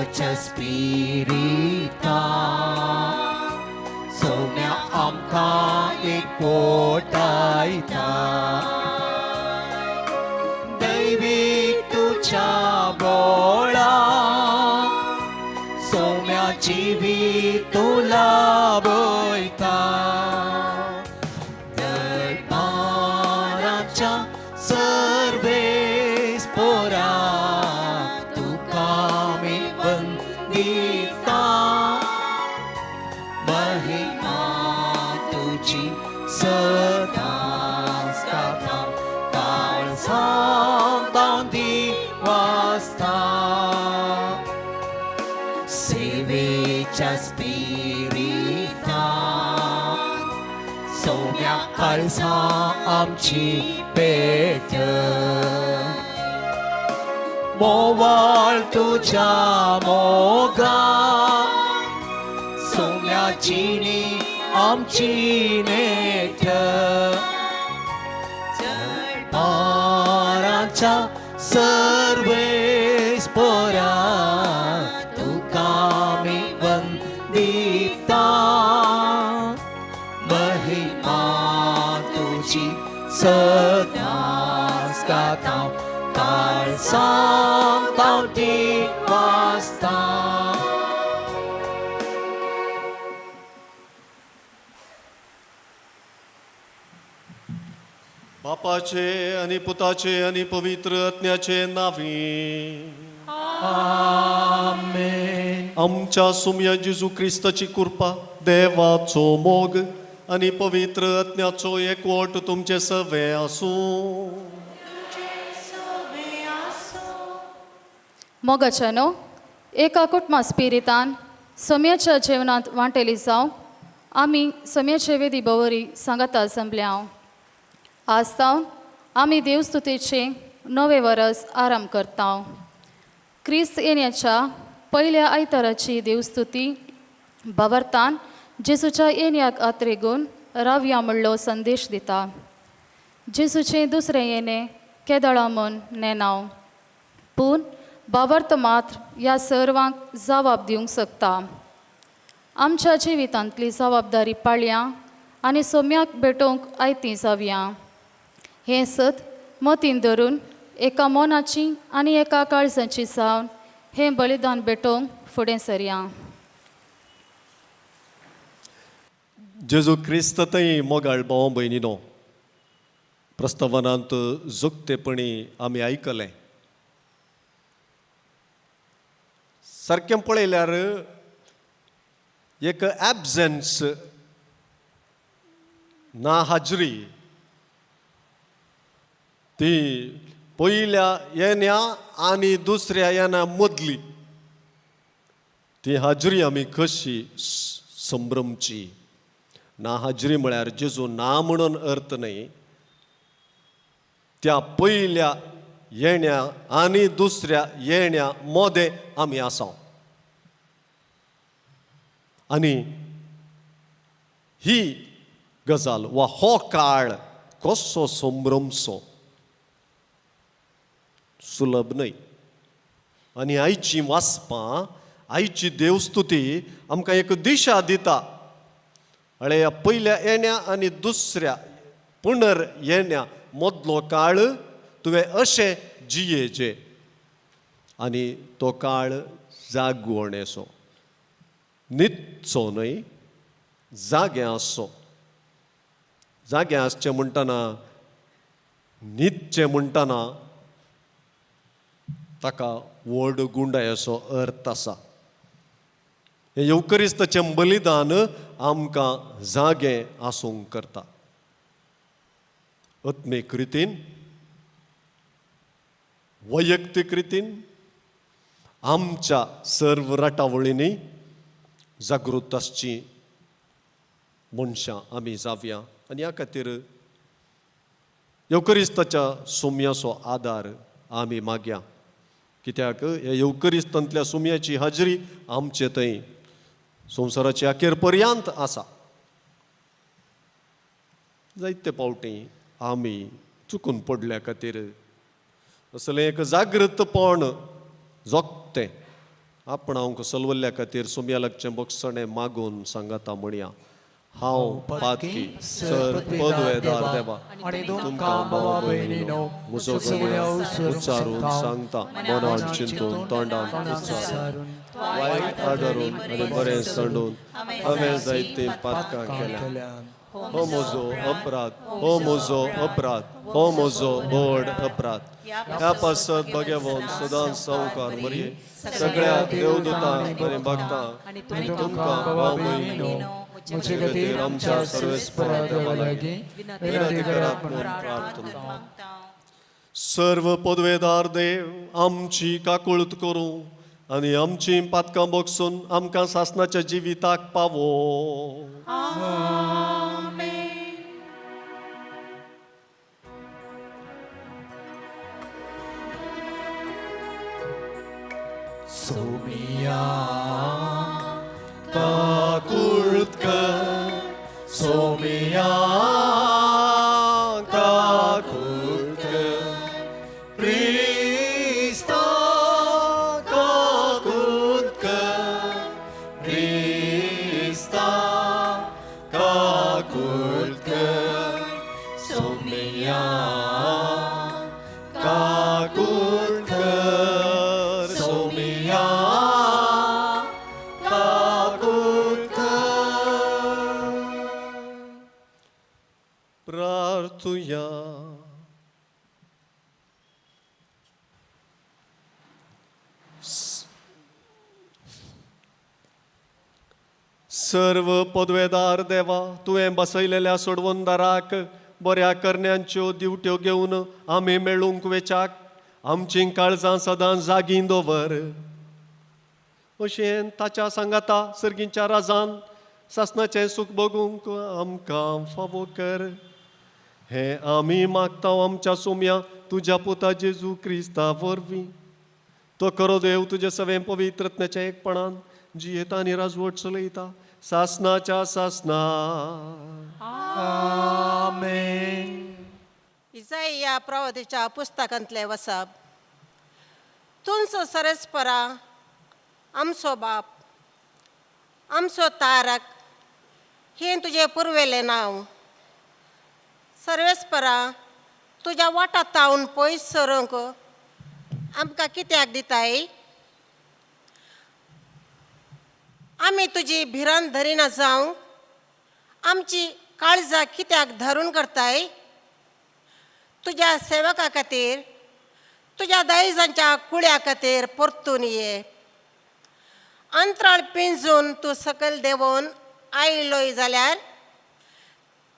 सेवेच्या स्पिरिता सोम्या आमकां एकवटायता. दैवी तुज्या बोळा सोम्या जिवीत तुला लाभयता. दरबाराच्या सर्वेस पोरा तुका मी वंदिता. महिमा तुझी सदांच गाता, काळजांत वाजता. सेवेच्या स्पिरिता सोम्या काळजा आमची पेट. मोवाळ तुझ्या मोगा सोम्या जिणी आमची नेठ. पाराच्या सर्वेस पोरा तुका मी वंदिता. महिमा तुझी सदांच गाता, काळजांत वाजता. बापाचे आणि पुताचे आणि पवित्र आत्म्याचे नावी. आमेन. आमच्या सुमया जेजू क्रिस्ताची कृपा, देवाचो मोग आणि पवित्र आत्म्याचो एकवट तुमचे सवे आसूं. मोगाच्यानो, एका कुटुंबा स्पिरितान सम्याच्या जेवणांत वांटेली जावंक आमी सम्याचे वेदी बवरी सांगाता जमल्या. आज सावन आमी देवस्तुतेचे नवे वरस आराम करता. क्रिस्त येण्याच्या पयल्या आयताराची देवस्तुती भावार्थान जेजूच्या येण्याक आत्रेगून रावया म्हणलो संदेश दिता. जेजूचें दुसरें येणें केदळा म्हूण नेनाव, पूण भावार्थ मात्र ह्या सर्वांक जबाब दिवंक शकता. आमच्या जिवितांतली जबाबदारी पाळया आनी सोम्याक भेटोवंक आयती जावया. हें सत मतीन धरून एका मनाची आनी एका काळजाची जावन हें बलिदान भेटोवंक फुडें सरया. जेजू क्रिस्त थंय मोगाळ भाव भयणीनो, प्रस्तावनांत जोगतेपणी आमी आयकलें. सारकें पळयल्यार एक एबजन्स ना हाजरी, ती पयल्या येण्या आनी दुसऱ्या येण्या मदली ती हाजरी आमी कशी संभ्रमची. ना हाजरी म्हळ्यार जेजू ना म्हणून अर्थ न्हय. त्या पयल्या येण्या आनी दुसऱ्या येण्या मोदें आमी आसा आनी ही गजाल वा हो काळ कसो संभ्रमचो सुलभ न्हय. आनी आयची वाचपां, आयची देवस्तुती आमकां एक दिशा दिता. हळ्या पयल्या येण्या आनी दुसऱ्या पुनर येण्या मदलो काळ तुवें अशें जियेचे आनी तो काळ जागवणेचो, न्हिदचो न्हय, जागे आसचो. जागे आसचें म्हणटना, न्हिदचें म्हणटना ताका व्हड गुंडायेचो अर्थ आसा. हें येवकरिस्ताचें बलिदान आमकां जागे आसूंक करता. आत्मीक रितीन, वैयक्तीक रितीन आमच्या सर्व राटावळींनी जागृत आसची मनशां आमी जावया आनी ह्या खातीर येवकरिस्ताच्या सोम्याचो आदार आमी मागया. कित्याक ह्या येवकरिस्तांतल्या सोम्याची हाजरी आमचे थंय संवसाराचे अखेर पर्यंत आसा. जायते फावटी आमी चुकून पडल्या खातीर असलें एक जागृतपण जोगतें आपणावंक सलवल्ल्या खातीर सोम्या लागचें बक्षणें मागून सांगाता म्हणया. हांव पातकी सर पदवेदार देवा, आनी तुमकां भावा भयणीनो म्हजो गुन्यांव उच्चारून सांगता, मनान चिंतून तोंडान उच्चारून, वायट आदारून आनी बरें सांडून हांवें जायतीं पातकां केल्या. हो म्हजो अपराध, हो म्हजो अपराध, हो म्हजो व्हड अपराध. ह्या पासत भगेवन सदांच सावकार मरये, सगळ्या देवदूतांक आनी भक्तांक आनी तुमकां भावा भयणीनो म्हजे खातीर आमच्या सर्वेस्परा देवा लागीं विनंती करात म्हणून प्रार्थना. सर्व पदवेदार देव आमची काकुळत करूं आनी आमची पातकां बगसून आमकां सासणाच्या जिविताक पावो. सोमिया काकुळत कर सोमिया, काकुळत कर क्रिस्ता, काकुळत कर क्रिस्ता, काकुळत कर सोमिया, काकुळत कर सोमिया, काकुळत कर. प्रार्थुया. सर्व पदवेदार देवा, तुवें बसयलेल्या सोडवणदाराक बऱ्या करण्यांच्यो दिवट्यो घेवन आमी मेळूंक वेच्याक आमचीं काळजां सदां जागीं दवर. अशें ताच्या सांगाता सर्गींच्या राजान सासणाचें सूख भोगूंक आमकां फावो कर. हें आमी मागता आमच्या सोम्या तुज्या पुता जेजू क्रिस्ता वरवीं. तो खरो देव तुज्या सवें पवित्रत्नाच्या एकपणान जियेता आनी राजवट चलयता सासनाच्या सासना. आमेन. इजाइया प्रवतीच्या पुस्तकांतले वसप. तुमचो सरस्परा आमचो बाप, आमचो तारक हें तुजें पुर्वेलें नांव. सर्वेस्परा तुज्या वाटा तावन पयस सरूंक आमकां कित्याक दिताय? आमी तुजी भिरांत धरिना जावंक आमची काळजां कित्याक धरून करताय? तुज्या सेवका खातीर, तुज्या दायजांच्या कुळ्या खातीर परतून ये. अंतराळ पिंजून तूं सकयल देंवोवन आयलोय जाल्यार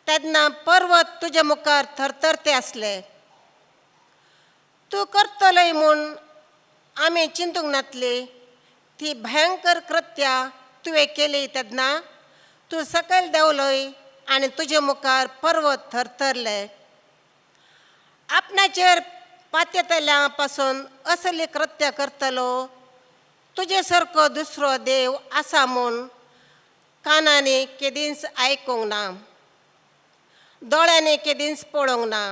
तेन्ना पर्वत तुजे मुखार थरथरते आसले. तूं करतलोय म्हूण आमी चिंतूंक नातली ती भयंकर कृत्या तुवें केली तेन्ना तूं सकयल देंवलोय आनी तुजे मुखार पर्वत थरथरले. आपणाचेर पात्यतल्या पासून असली कृत्य करतलो तुजे सारको दुसरो देव आसा म्हूण कानांनी केदींच आयकूंक ना, दोळ्यांनी केदींच पळोवंक ना.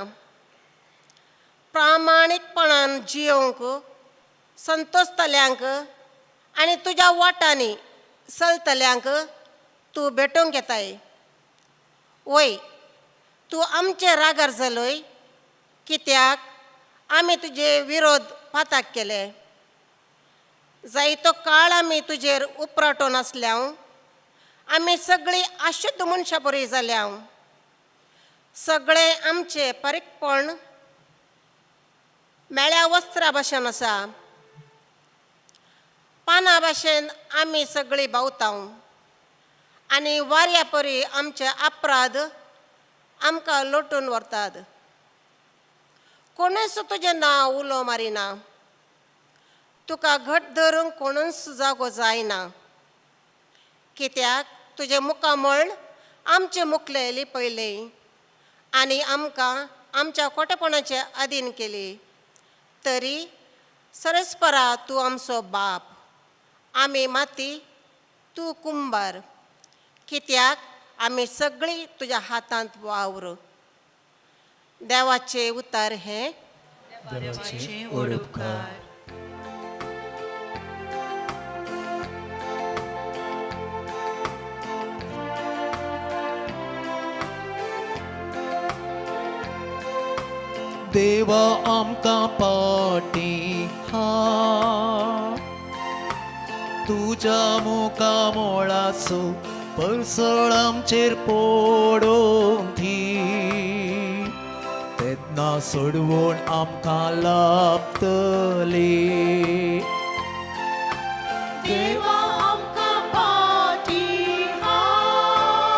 प्रामाणीकपणान जियोवंक संतोशतल्यांक आनी तुज्या वाटांनी चलतल्यांक तूं भेटोवंक येताय. वय, तूं आमचे रागार जालोय कित्याक आमी तुजे विरोध पाताक केले. जायतो काळ आमी तुजेर उपराटोन आसल्या, आमी सगळीं आशुद्ध मनशां बरी जाल्या. सगळें आमचें परीकपण मेळ्या वस्त्रा भाशेन आसा. पानां भाशेन आमी सगळीं भोंवता आनी वाऱ्या परी आमचे अपराध आमकां लोटून व्हरतात. कोणूच तुजें नांव उलो मारिना, तुका घट धरूंक कोणूच जागो जायना. कित्याक तुजें मुखामळ आमचें मुखलें लिपयलें आनी आमकां आमच्या खोटेपणाचे अधीन केली. तरी सरस्परा तूं आमचो बाप, आमी माती, तूं कुंबार. कित्याक आमी सगळीं तुज्या हातांत वावर. देवाचें उतर हें. देवाचे व्हड उपकार. देवा आमकां पाटी हा तुज्या मुखा मोळाचो परसळ आमचेर पडोवंक दी तेन्ना सोडवण आमकां लाभतली. देवा आमकां पाटी हाड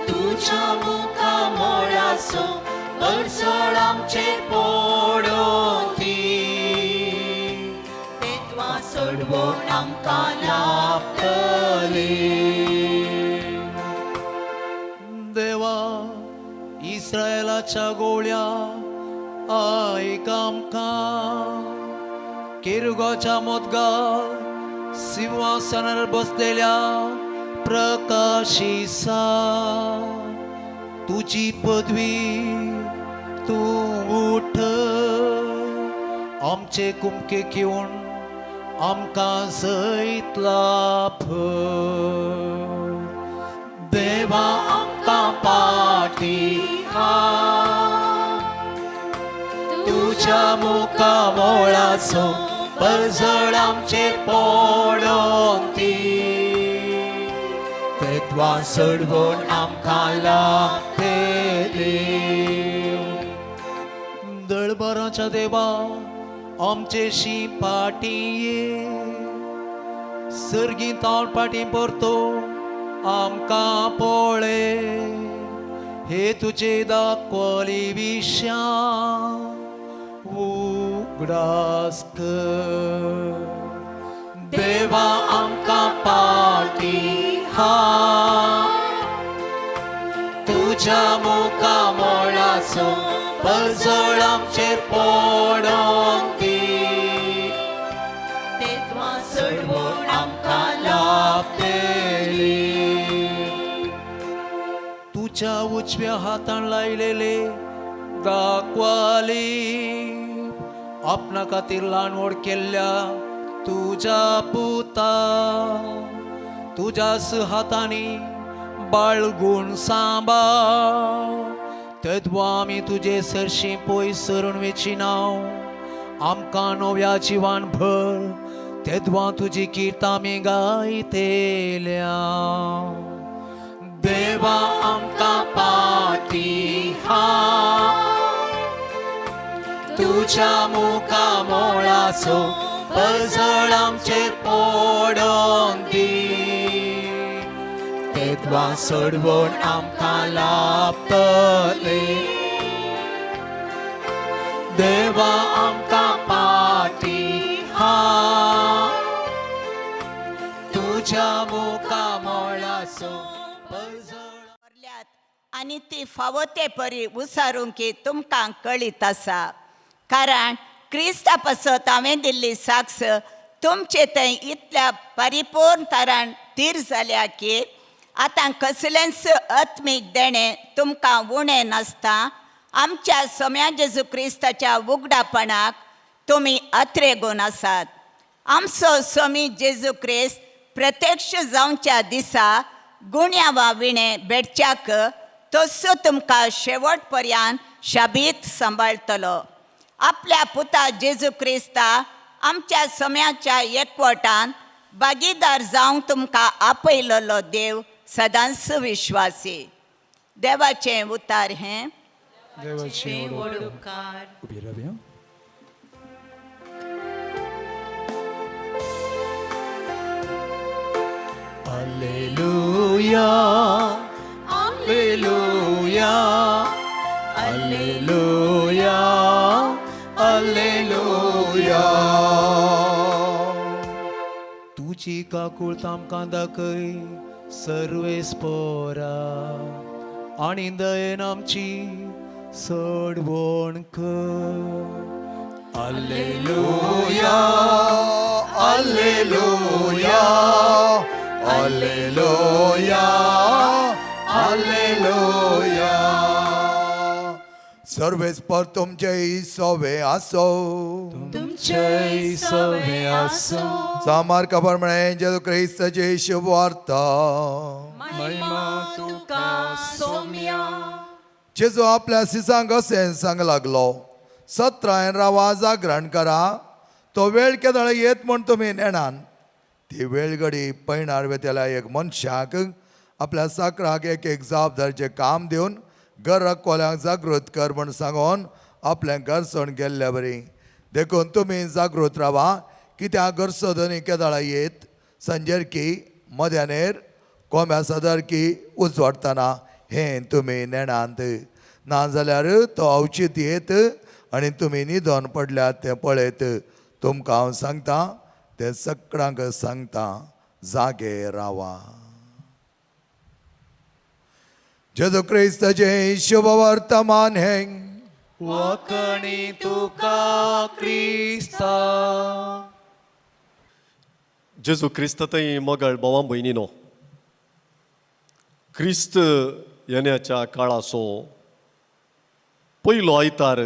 तुज्या मुखा मोळाचो परसळ आमचेर पडोवंक दी तेन्ना सोडवण आमकां लाभतली. देवा इस्रायलाच्या गोळ्या आयक आमकां केरुगाच्या मोदगा सिंहासनार बसलेल्या प्रकाशिसा तुजी पदवी तूं उठ आमचे कुमके घेवन आमकां जैत लाभ. देवा आमकां पाटी हाड तुज्या मुखा मोळाचो परजळ आमचेर पडोवंक दी तेत्वा सोडवण आमकां लाभतली. दळबराच्या देवा आमचेशी पाटी ये सर्गी तावन पाटी परतो आमकां पळय हे तुजे दाखवली विश्या उगडास कर. देवा आमकां पाटी हाड तुज्या मुखा मोळाचो परजळ आमचेर पडोवंक दी तेन्ना सोडवण आमकां लाभतली. तुज्या उजव्या हातान लायलेले दाखवाली आपणा खातीर ल्हान व्हड केल्ल्या तुज्या पुता तुज्याच हातांनी बाळगून सांबाळ तेदवा आमी तुजे सरशीं पयस सरून वेचिना आमकां नव्या जिवान भर तेदवा तुजी कीर्त आमी गायतेल्या. देवा आमकां पाटी हाड तुज्या मुखा मोळाचो परजळ आमचेर पडोवंक दी तेदवा सोडवण आमकां लाभतली. देवा आमकां पाटी हाड तुज्या मुखा मोळाचो परजळ भरल्यात आनी ती फावो ते परी उसारूंक तुमकां कळीत आसा कारण क्रिस्ता पासत हांवें दिल्ली साक्ष तुमचे थंय इतल्या परिपूर्ण तरान थीर जाल्या की आतां कसलेंच आत्मीक देणें तुमकां उणें नासता आमच्या सोम्या जेजू क्रिस्ताच्या उगडापणाक तुमी अत्रेगून आसात. आमचो स्वामी जेजू क्रिस्त प्रत्यक्ष जावच्या दिसा गुण्यावा विणें भेटच्याक तसो तुमकां शेवट पर्यंत शाबीत सांबाळटलो. आपल्या पुता जेजू क्रिस्ता आमच्या सम्याच्या एकवटान भागीदार जावंक तुमकां आपयलेलो देव सदांच विश्वासी. देवाचें उतार हें. देवाची व्हड उपकार. उबी रावया. Alleluia, Alleluia, Alleluia, Alleluia. तुजी काकूळत आमकां दाखय सर्वेस्पोरा आनी दयेन आमची सोडवण कर. Alleluia, Alleluia, Alleluia, Alleluia. सर्वेस्पर तुमचे सवे आसो. तुमचे सवे आसो. सामार्का प्रमाणे जेजू क्रिस्ताची शुभवार्ता. महिमा तुका सोम्या. जेजू आपल्या सिसांक अशें सांग लागलो, सत्रायन रावा, जागरण करा, तो वेळ केदळ येत म्हूण तुमी नेणान. ती वेळ घडी पैणार वेतेल्या एक मनशाक आपल्या साकराक एक एक जबाबदारीचें काम दिवन घर कोल्यांक जागृत कर म्हूण सांगून आपलें घर सोडून गेल्ल्या बरी. देखून तुमी जागृत रावा, कित्याक घरचो धनी केदळा येत, संजेरकी, मध्यानेर, कोंब्या सदरकी उजवाडटना हें तुमी नेणांत. नाजाल्यार तो अवचीत येत आनी तुमी न्हिदोन पडल्यात तें पळयत. तुमकां हांव सांगता तें सगळ्यांक सांगता, जागे रावा. जेजू क्रिस्ताचें शुभ वर्तमान हें. वखणी तुका क्रिस्ता. जेजू क्रिस्त थंय मोगाळ भावां भयणीनो, क्रिस्त येण्याच्या काळाचो पयलो आयतार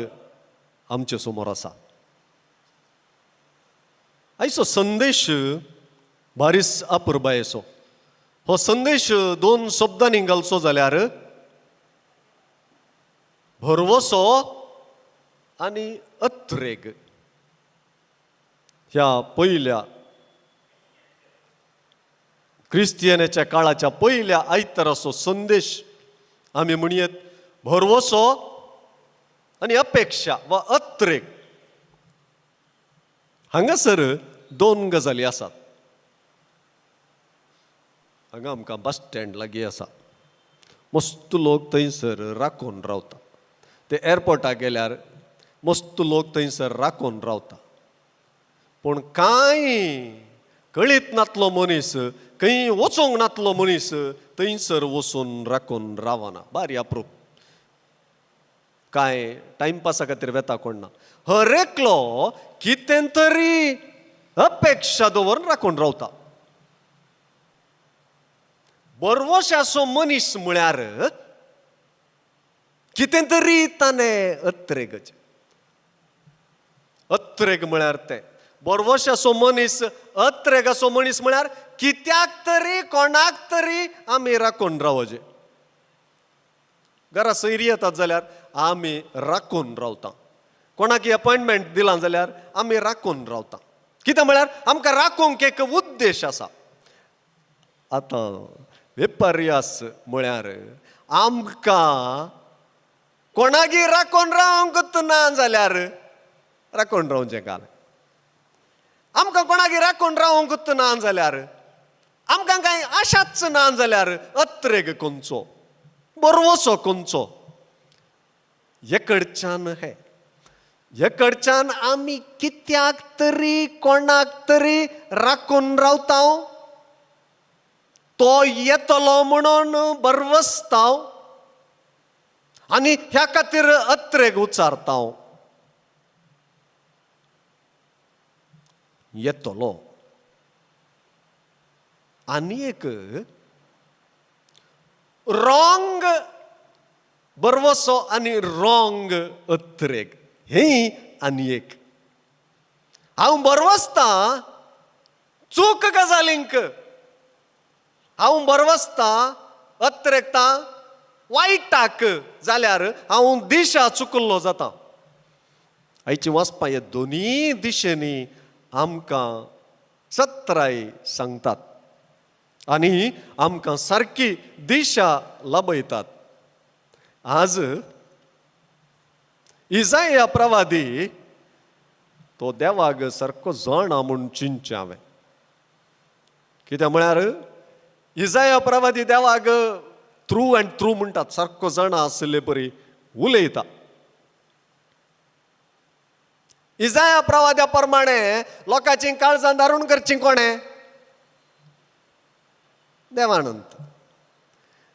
आमचे समोर आसा. आयचो संदेश बारीस अपुरबायेचो. हो संदेश दोन शब्दांनी घालचो जाल्यार भरवसो आनी अत्रेग. ह्या पयल्या क्रिस्तियनाच्या काळाच्या पयल्या आयताराचो संदेश आमी म्हणयेत भरवसो आनी अपेक्षा वा अत्रेग. हांगासर दोन गजाली आसात. हांगा आमकां बस स्टँड लागीं आसा, मस्त लोक थंयसर राखून रावता. ते एअरपोर्टाक गेल्यार मस्त लोक थंयसर राखून रावता, पूण कांय कळीत नातलो मनीस, खंय वचूंक नातलो मनीस थंयसर वचून राखून रावना. बारी अप्रूप, कांय टायमपासा खातीर वेता कोण ना. हर एकलो कितें तरी अपेक्षा दवरून राखून रावता. बरवशाचो मनीस म्हळ्यार कितें तरी ताणें अत्रेगचें. अत्रेग म्हळ्यार तें बरवशाचो मनीस, अत्रेगाचो मनीस म्हळ्यार कित्याक तरी कोणाक तरी आमी राखून रावचें. घरा सैरी येतात जाल्यार आमी राखून रावता, कोणाक अपॉयंटमेंट दिलां जाल्यार आमी राखून रावता. कितें म्हळ्यार आमकां राखूंक एक उद्देश आसा. आतां विपर्यास म्हळ्यार आमकां कोणागी राखून रावंकूच ना जाल्यार राखून रावचें काल. आमकां कोणागी राखून रावंकूच ना जाल्यार, आमकां कांय आशाच ना जाल्यार अत्रेग खंयचो, बरवसो खंयचो. एकडच्यान हे एकडच्यान आमी कित्याक तरी कोणाक तरी राखून रावता, तो येतलो म्हणून बरवसता आनी ह्या खातीर अत्रेग उचारता. येतलो. आनी एक रॉंग बरवसो आनी रॉंग अत्रेग हें आनी एक. हांव बरवसता चूक गजालींक, हांव बरवसता अत्रेगता वायटाक जाल्यार हांव दिशा चुकल्लो जाता. आयची वाचपा हे दोनूय दिशेंनी आमकां सत्राय सांगतात आनी आमकां सारकी दिशा लाभयतात. आज इजाया प्रवादी तो देवाक सारको जाणा म्हूण चिंतचें हांवें. कित्याक म्हळ्यार इजाया प्रवादी देवाक थ्रू अँड थ्रू म्हणटात, सारको जाणा आशिल्ले परी उलयता. इजाया प्रवाद्या प्रमाणे लोकांची काळजां दारून करची कोणें? देवानंत.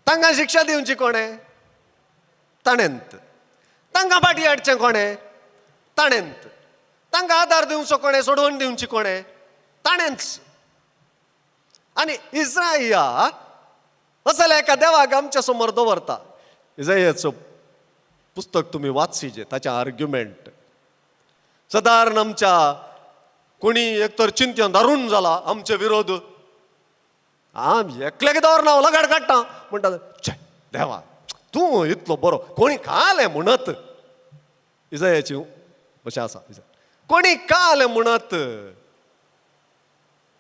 तांकां शिक्षा दिवची कोणें? ताणेंत. तांकां फाटी हाडचें कोणें? ताणेंत. तांकां आदार दिवचो कोणें? सोडोवन दिवची कोणें? ताणेंच. आनी इज्राया असल्या एका देवाक आमच्या समोर दवरता. इजायाचो पुस्तक तुमी वाचिजे, ताचें आर्ग्युमेंट सदारण आमच्या कोणी एक तर चिंत्यान दारून जाला आमचे विरोध, आम एकल्याक दवरना लगाड काडटा म्हणटा, छे देवा तूं इतलो बरो कोणी कालें म्हणत इजायाची अशें आसा, कोणी कालें म्हणत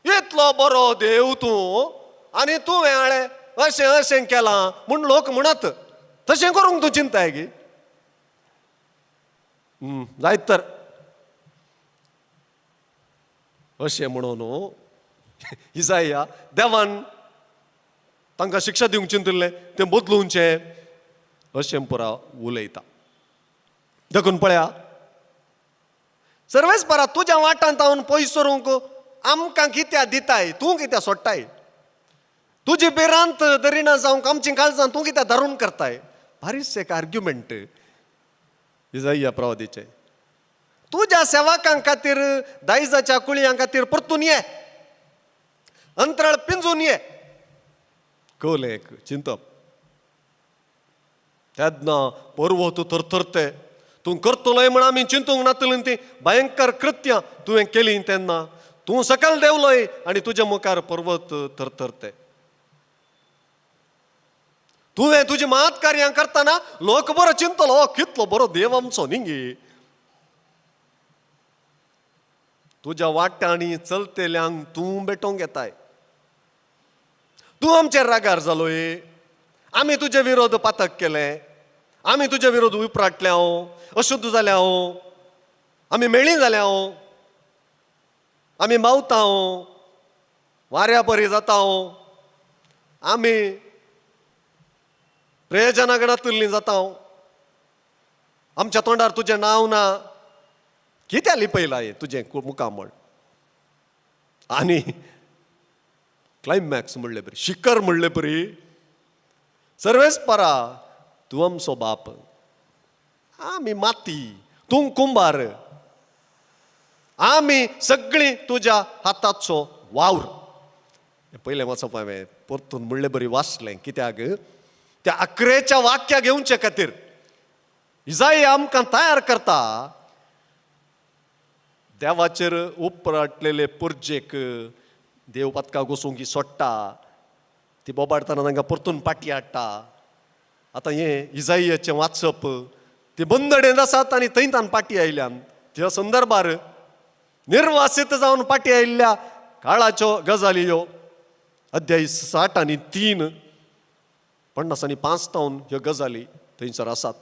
इतलो बरो देव तूं आनी तूं हाणें अशें अशें केलां म्हूण लोक म्हणत, तशें करूंक तूं चिंताय गी? जायत तर. अशें म्हणून इजाया देवान तांकां शिक्षा दिवंक चिंतिल्लें तें बदलुचें अशें पुरा उलयता. देखून पळया सर्वेस परा तुज्या वाटांत हांव पयस सरूंक आमकां कित्याक दिताय, तूं कित्याक सोडटाय? तुजी भिरांत धरिना जावंक आमची काळजां तूं कित्याक धरून करताय? बारीस एक आर्ग्युमेंट इजाया प्रवादीचें. तुज्या सेवकां खातीर दायजाच्या कुळयां खातीर परतून ये, अंतराळ पिंजून ये. कवलें एक चिंतप. तेन्ना पर्वत थरथरते तूं करतलोय म्हण आमी चिंतूंक नातली ती भयंकर कृत्यां तुवें केली तेन्ना तूं सकयल देंवलोय आनी तुज्या मुखार पर्वत थरथरते. तुवें तुजी मात कार्यां करतना लोक बरो चिंतलो कितलो बरो देव आमचो न्ही. तुज्या वाट्यांनी चलतेल्यांक तूं भेटोवंक येताय. तूं आमचेर रागार जालोय, आमी तुजे विरोध पातक केलें, आमी तुजे विरोध उपराटल्या, अशुद्ध जाल्या, आमी मेळी जाल्या, आमी मावता, वाऱ्या बरी जाता, आमी प्रयोजना गणातुल्ली जाता, आमच्या तोंडार तुजें नांव ना, कित्याक लिपयलां तुजें मुखामळ? आनी क्लायमॅक्स म्हणले परी, शिखर म्हणले परी, सर्वेस परा तूं आमचो बाप, आमी माती, तूं कुंबार, आमी सगळीं तुज्या हाताचो वावर. पयलें वाचप हांवें परतून म्हणले बरी वाचलें कित्याक त्या अकरेच्या वाक्या घेवचे खातीर. इजाया आमकां तयार करता देवाचेर उपराटलेले पुर्जेक देव पातका घोसूंक सोडटा, ती बोबाडतना तांकां परतून पाटी हाडटा. आतां हें इजायाचें वाचप ती बंदडेन आसात आनी थंय तान पाटी आयल्यान त्या संदर्भार निर्वासीत जावन पाटी आयिल्ल्या काळाच्यो गजाली ह्यो. अध्याय 60 आनी 3, 50 आनी 5 तावन ह्यो गजाली थंयसर आसात.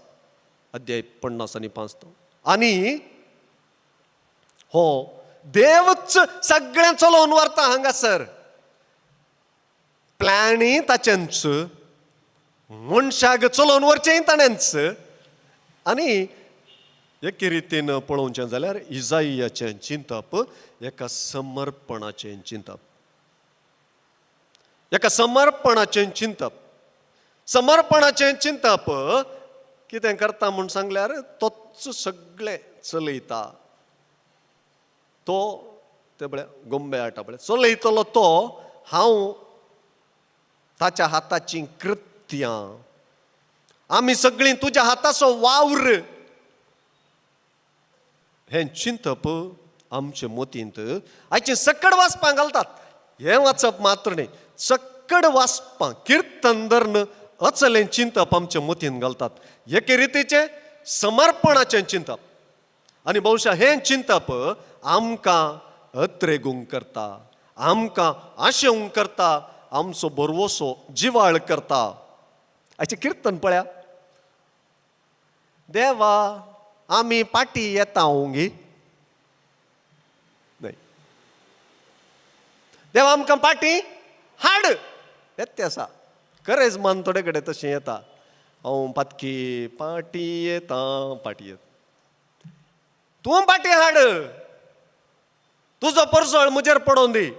अध्याय 50 आनी 5 तावन. आनी हो देवच सगळें चलोवन व्हरता हांगासर, प्लॅनय ताचेंच, मनशाक चलोवन व्हरचेंय ताणेंच. आनी एके रितीन पळोवचें जाल्यार इजायाचें चिंतप एका समर्पणाचें चिंतप, एका समर्पणाचें चिंतप. समर्पणाचें चिंतप कितें करता म्हूण सांगल्यार तोच सगळें चलयता. तो ते पळय गोंबे हाडटा पळय चलयतलो तो, हांव ताच्या हाताचीं कृत्यां, आमी सगळीं तुज्या हाताचो वावर. हें चिंतप आमचे मतींत आयचें सकड वाचपां घालतात. हें वाचप मात्र न्ही, सकड वाचपां किर्तन धरून अचलें चिंतप आमचे मतींत घालतात. एके रितीचें समर्पणाचें चिंतप. आनी बहुशा हें चिंतप आमकां अत्रेगूंक करता, आमकां आशेवंक करता, आमचो बरवसो जिवाळ करता. आयचें किर्तन पळया, देवा आमी पाटी येता गी न्हय, देवा आमकां पाटी हाड येत आसा. खरेंच मन थोडे कडेन तशें येता, हांव पातकी पाटी येता, पाटी येता, तूं पाटी हाड, तुजो परसळ म्हजेर पडोवन दी.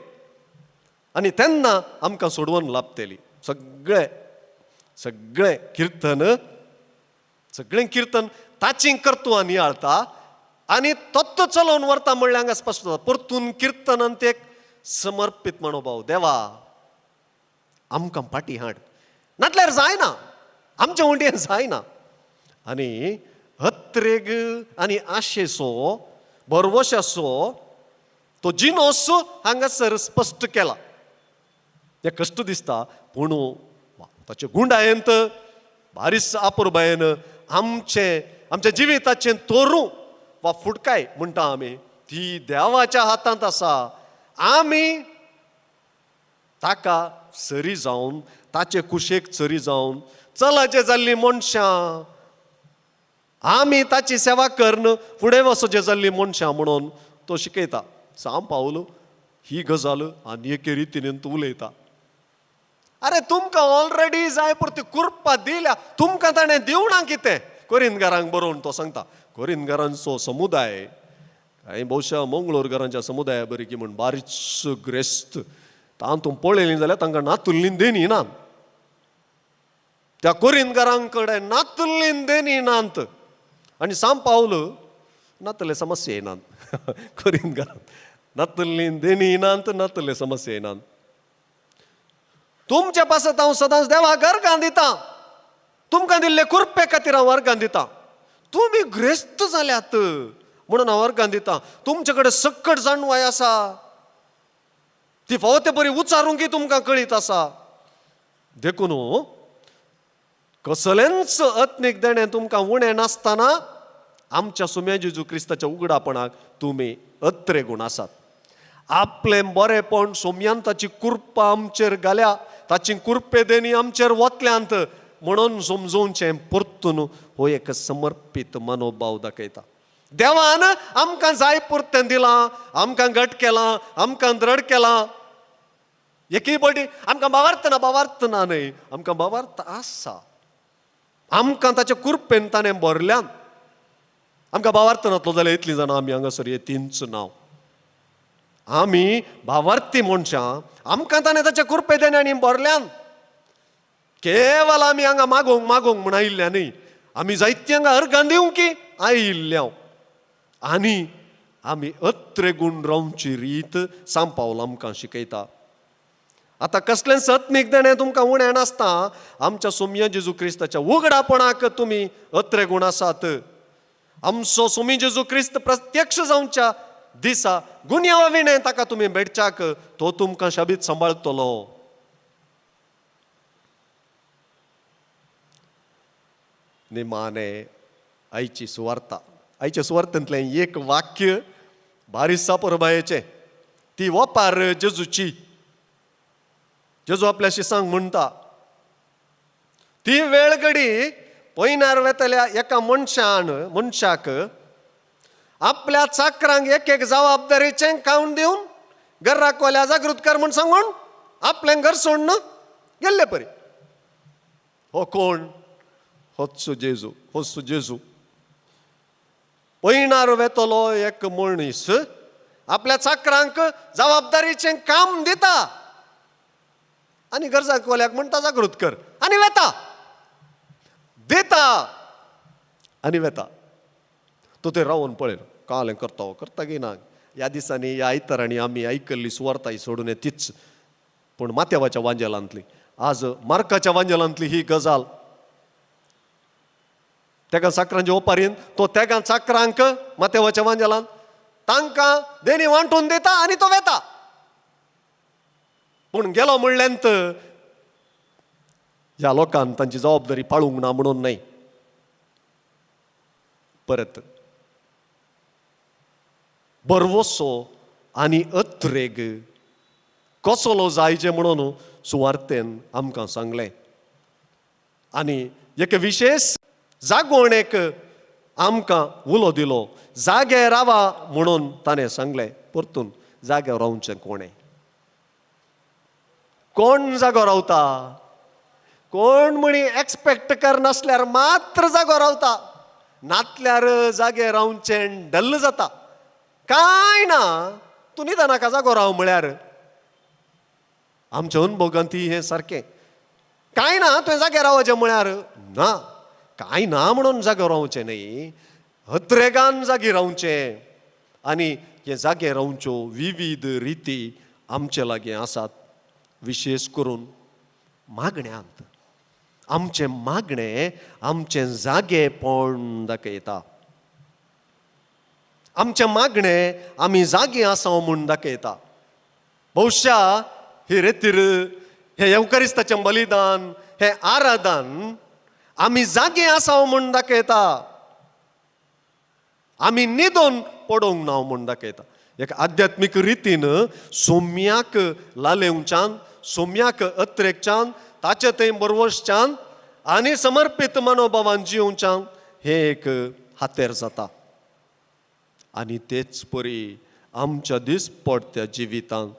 आनी तेन्ना आमकां सोडवून लाबतली. सगळें सगळें किर्तन, सगळें किर्तन ताची कर्तुवां नियाळता आनी तत्व चलोवन व्हरता म्हणल्यार हांगा स्पश्ट जाता. परतून किर्तनान ते एक समर्पीत मनोभाव, देवा आमकां पाटी हाड, नातल्यार जायना, आमच्या उंडयेन जायना. आनी अत्रेग आनी आशेचो भरवशाचो तो जिनोस हांगासर स्पश्ट केला. हें कश्ट दिसता पूण ताचे गुंडायेंत बारीस अपुरबायेन आमचें आमच्या जिविताचें तोरूं वा फुटकाय म्हणटा आमी ती देवाच्या हातांत आसा. आमी ताका सरी जावन ताचे कुशेक सरी जावन चलाचे जाल्लीं मनशां, आमी ताची सेवा करून फुडें वचचे जाल्लीं मनशां म्हणून तो शिकयता. सांव पावल ही गजाल आनी एके रितीन तूं उलयता. आरे तुमकां ऑलरेडी जाय पुरती कुरपा दिल्या, तुमकां ताणें दिवना कितें? कोरिंदगारांक बरोवन तो सांगता. कोरिंदगारांचो समुदाय कांय भोवशा मंगळूरगारांच्या समुदाया बरी की म्हूण बारीच ग्रेस्त तातूंत पळयलीं जाल्यार तांकां नातुल्ली देनी ना. त्या कोरिंदगारां कडेन नातुल्ली देनी नात. आनी सांव पावल नातले समस्या येनात. कोरिंदगारांत नातुल्ली देनी नात, नातले समस्या येनात. तुमच्या पासत हांव सदांच देवाक अर्गां दितां, तुमकां दिल्ले कुरपे खातीर हांव अर्गां दितां. तुमी ग्रेस्त जाल्यात म्हणून हांव अर्गां दितां. तुमचे कडेन सक्कड जाणवाय आसा, ती फावो ते बरी उचारूंक तुमकां कळीत आसा. देखून कसलेंच आत्मीक देणें तुमकां उणें नासतना आमच्या सुम्या जेजू क्रिस्ताच्या उगडापणाक तुमी अत्रे गूण आसात. आपलें बरेंपण सोम्यान ताची कुरपा आमचेर घाल्या, ताची कुरपे देणी आमचेर वतल्यांत म्हणून समजोवचें परतून हो एक समर्पीत मनोभाव दाखयता. देवान आमकां जाय पुरतें दिलां, आमकां घट केलां, आमकां द्रड केलां. एकय पटी आमकां बावार्थ ना, बावार्थ ना न्हय, आमकां बावार्थ आसा. आमकां ताच्या कुरपेन ताणें भरल्यान. आमकां बावार्थ नातलो जाल्यार इतलीं जाणां आमी हांगासर येतींच नांव. आमी भावार्थी मनशां, आमकां ताणें ताच्या कुरपे देणे आनी भरल्यान. केवल आमी हांगा मागोवंक मागोवंक म्हूण आयिल्ल्या न्हय, आमी जायतीं हांगा अर्गां दिवंक आयिल्ल्या. आनी आमी अत्रे गूण रावची रीत सांव पावल आमकां शिकयता. आतां कसलेंच आत्मीक देणें तुमकां उणें नासता, आमच्या सोमया जेजू क्रिस्ताच्या उगडापणाक तुमी अत्रे गूण आसात. आमचो सोमी जेजू क्रिस्त प्रत्यक्ष जावच्या दिसा गुन्यांवा विणें ताका तुमी भेटच्याक तो तुमकां शाबीत सांबाळतलो. निमाणे आयची सुवार्ता, आयच्या सुवार्थांतलें एक वाक्य बारीस परबायेचें, ती वपार जेजूची. जेजू आपल्याशी सांग म्हणटा, ती वेळ घडी पयनार वेतल्या एका मनशान मनशाक आपल्या चाकरांक एक एक जबाबदारीचें कावन दिवन घराक कोल्या जागृत कर म्हूण सांगून आपलें घर सोडून गेल्ले परी. हो कोण? होच जेजू, होच जेजू. पयणार वेतलो एक मनीस आपल्या चाकरांक जबाबदारीचें काम दिता आनी गरजाक कोल्याक म्हणटा जागृत कर आनी वेता, दिता आनी वेता. तो थंय रावन पळयलो कालें करता करता की ना. ह्या दिसांनी ह्या आयतारांनी आमी आयकल्ली सुवार्ताय सोडून तीच, पूण माथ्यावाच्या वांजेलांतली, आज मार्काच्या वांजेलांतली ही गजाल. तेगा चाकरांच्या ओपारीन तो तेगा चाकरांक माथ्यावाच्या वांजेलान तांकां देणी वांटून दिता आनी तो वेता. पूण गेलो म्हणल्यान ह्या लोकांक तांची जबाबदारी पाळूंक ना म्हणून न्हय, परत बरवसो आनी अत्रेग कसलो जायचे म्हणून सुवार्तेन आमकां सांगलें. आनी एक विशेश जागोवणेक आमकां उलो दिलो, जागे रावा म्हणून ताणें सांगलें. परतून जाग्यार रावचें कोणें? कोण जागो रावता? कोण म्हणी एक्सपेक्ट करनासल्यार मात्र जागो रावता, नातल्यार जागे रावचें डल्ल जाता. कांय ना, तूं निदानाका जागो राव म्हळ्यार आमच्या अनुभोगान ती हें सारकें. कांय ना तुवें जागे रावचें म्हळ्यार ना, कांय ना म्हणून जागो रावचें न्हय, हत्रेगान जागे रावचें. आनी हे जागे रावच्यो विविध रिती आमचे लागीं आसात, विशेश करून मागण्यांत. आमचें मागणें आमचें जागेपण दाखयता, आमचें मागणें आमी जागे आसा म्हूण दाखयता. बहुशा ही रेतीर, हें येवकारिस्ताचें बलिदान, हें आराधन आमी जागे आसा म्हूण दाखयता, आमी न्हिदोन पडोवंक ना म्हूण दाखयता. एक आध्यात्मीक रितीन सोम्याक लालेवच्यान, सोम्याक अत्रेकच्यान, ताचे थंय बरवसच्यान आनी समर्पीत मनोभावान जिवच्यान हें एक हातेर जाता. आनी तेच परी आमच्या दिसपडत्या जिवितांत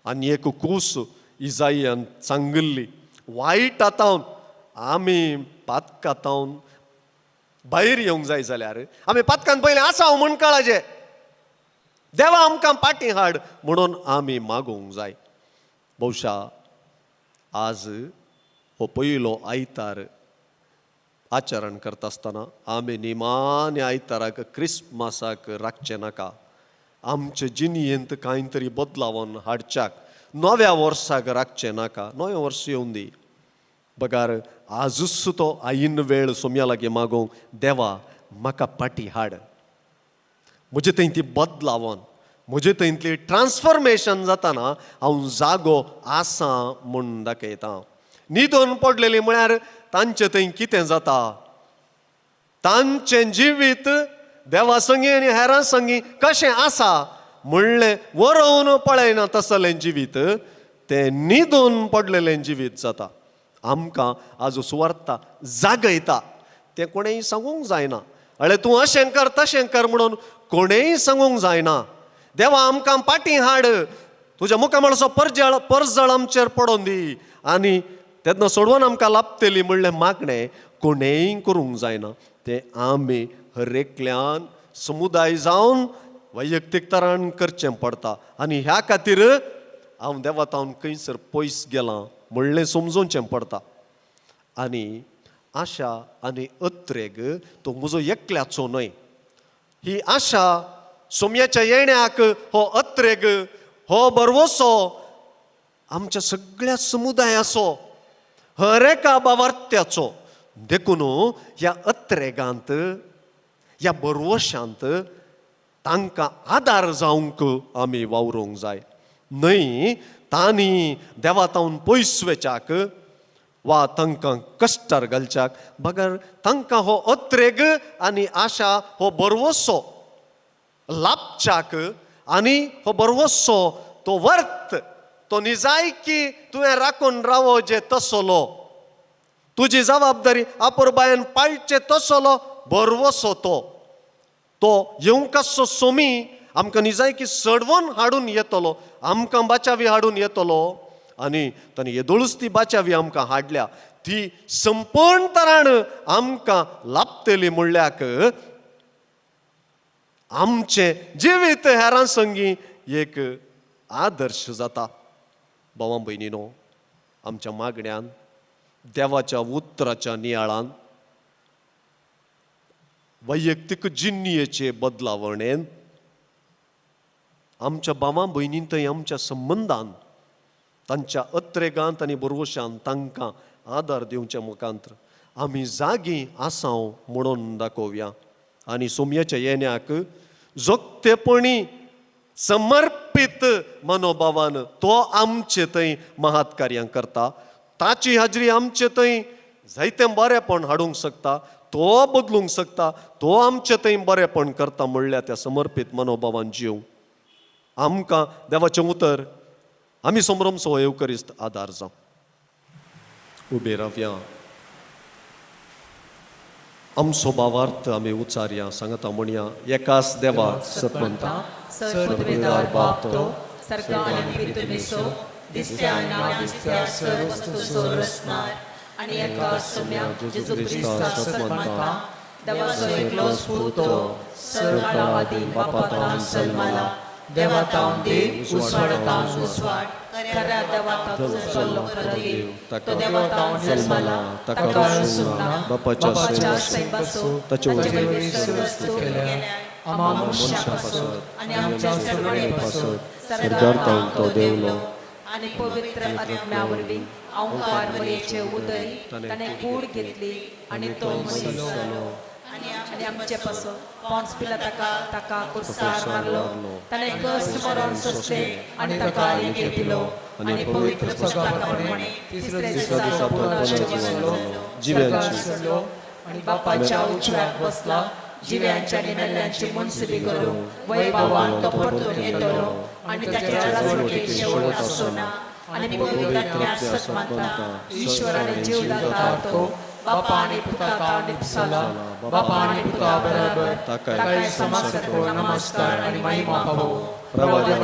आनी एक कूस इजायान सांगिल्ली, वायट आतावन आमी पातकातावन भायर येवंक जाय जाल्यार आमी पातकान पयलें आसा म्हूण कळाचें, देवा आमकां पाटी हाड म्हणून आमी मागूंक जाय. बहुशा आज हो पयलो आयतार आचरण करता आसतना आमी निमाणे आयताराक क्रिस्मसाक राखचें नाका. आमचे जिणयेंत कांय तरी बदलावन हाडच्याक नव्या वर्साक राखचें नाका. नवें वर्स येवन दी बगार आजूच तो आयिन्न वेळ सोम्या लागीं मागूंक, देवा म्हाका पाटी हाड, म्हजे थंय ती बदलावन म्हजे थंयतली ट्रान्सफॉर्मेशन जाताना हांव जागो आसा म्हूण दाखयता. न्हिदून पडलेली म्हळ्यार तांचे थंय कितें जाता, तांचें जिवीत देवा संगी आनी हेरां संगी कशें आसा म्हणलें वरोवन पळयना तसलें जिवीत तें न्हिदून पडलेलें जिवीत जाता. आमकां आज सुवार्ता जागयता, तें कोणेंय सांगूंक जायना. अळे तूं अशें कर तशें कर म्हणून कोणेंय सांगूंक जायना. देवा आमकां पाटी हाड, तुज्या मुखामळचो परजळ परजळ आमचेर पडोन दी आनी तेन्ना सोडोवन आमकां लाबतली म्हणलें मागणें कोणेंय करूंक जायना. तें आमी हर एकल्यान समुदाय जावन वैयक्तीक तरान करचें पडटा. आनी ह्या खातीर हांव देवा तावन खंयसर पयस गेलां म्हणलें समजोवचें पडटा. आनी आशा आनी अत्रेग तो म्हजो एकल्याचो न्हय, ही आशा सोम्याच्या येण्याक हो अत्रेग हो भरवसो आमच्या सगळ्या समुदायाचो, हर एका बावार्थ्याचो. देखून ह्या अत्रेगांत ह्या भरवशांत तांकां आदार जावंक आमी वावरूंक जाय न्हय. तांणी देवा तावन पयस वच्याक वा तांकां कश्टार घालच्याक बगर तांकां हो अत्रेग आनी आशा हो भरवसो लाभच्याक आनी हो भरवसो तो वर्त तो निजायकी तुवें राखून रावो जे तसलो तुजी जबाबदारी आपुरबायन पाळचे तसलो भरवसो तो तो येवंक सोमी आमकां निजायकी सडवून हाडून येतलो, आमकां बाचावी हाडून येतलो. आनी ताणें येदोळूच ती बाचावी आमकां हाडल्या, ती संपूर्ण तरान आमकां लाभतली म्हणल्याक आमचें जिवीत हेरां संगी एक आदर्श जाता. भावां भयणीनो, आमच्या मागण्यान देवाच्या उतराच्या नियाळान वैयक्तीक जिन्नियेचे बदलावणेन आमच्या भावां भयणीन थंय आमच्या संबंदान तांच्या अत्रेगांत आनी बरवशान तांकां आदार दिवच्या मुखांत्र आमी जागी आसाव म्हणून दाखोवया. आनी सोमयाच्या येण्याक जोगतेपणी समर्पीत मनोभावान तो आमचे थंय महात कार्यां करता. ताची हाजरी आमचे थंय जायतें बरेंपण हाडूंक शकता, तो बदलूंक शकता, तो आमचे थंय बरेंपण करता म्हणल्यार त्या समर्पीत मनोभावान जीव आमकां देवाचें उतर आमी समरमसो येवकरिस्त आदार जावं. उबे रावया, आमचो भावार्थ आमी उचारया, सांगता म्हणया, एकाच देवा सतवंता सर्वपिदार बाप तो सरकार पितुमिसो दिसत्या ना दिसत्या सर्व वस्तूंचो रचणार आनी एका सोम्या जेजू क्रिस्ता सतवंता देवाचो एकलो स्फूर्तो सर्व काळाआदीं बापातावन जल्मला, देवातावन देव उजवाडातावन उजवाड, खऱ्या देवातावन उजवाडलो खरो देव, तो देवातावन जल्मला, ताका रचूंक ना, बापाच्या सैमाचो ताचे वरवीं सर्व वस्तू केल्या, आम्हा मनशां पासत आनी आमच्या सर्वणे पासत सरदार तावन तो देवलो आनी पवित्र आत्म्या वरवीं ओंकार मरियेचे उदरी ताणें कूड घेतली आनी तो मनीस जालो आनी आमचे पासून पॉन्स पिलाताका ताका कुर्सार मारलो, ताणें कश्ट मरण सोंसले आनी ताका एके दिलो आनी पवित्र पुस्तका प्रमाणे तिसऱ्या दिसा पुनर्जीवन जालो, जिव्यांची सरलो आनी बापाच्या उजव्याक बसला, जिव्यांच्या आनी मेल्ल्यांची मुनसिबी करूंक वैभवान तो परतून येतलो आनी ताच्या राजवटीक शेवट आसचो ना. आनी पवित्र आत्म्या सत मानता, ईश्वराने जीवदाता तो बापा आनी पुता निपसाला, बापा आनी पुता बरोबर ताकाय समासारको नमस्कार आनी महिमा फावो. प्रवाद्या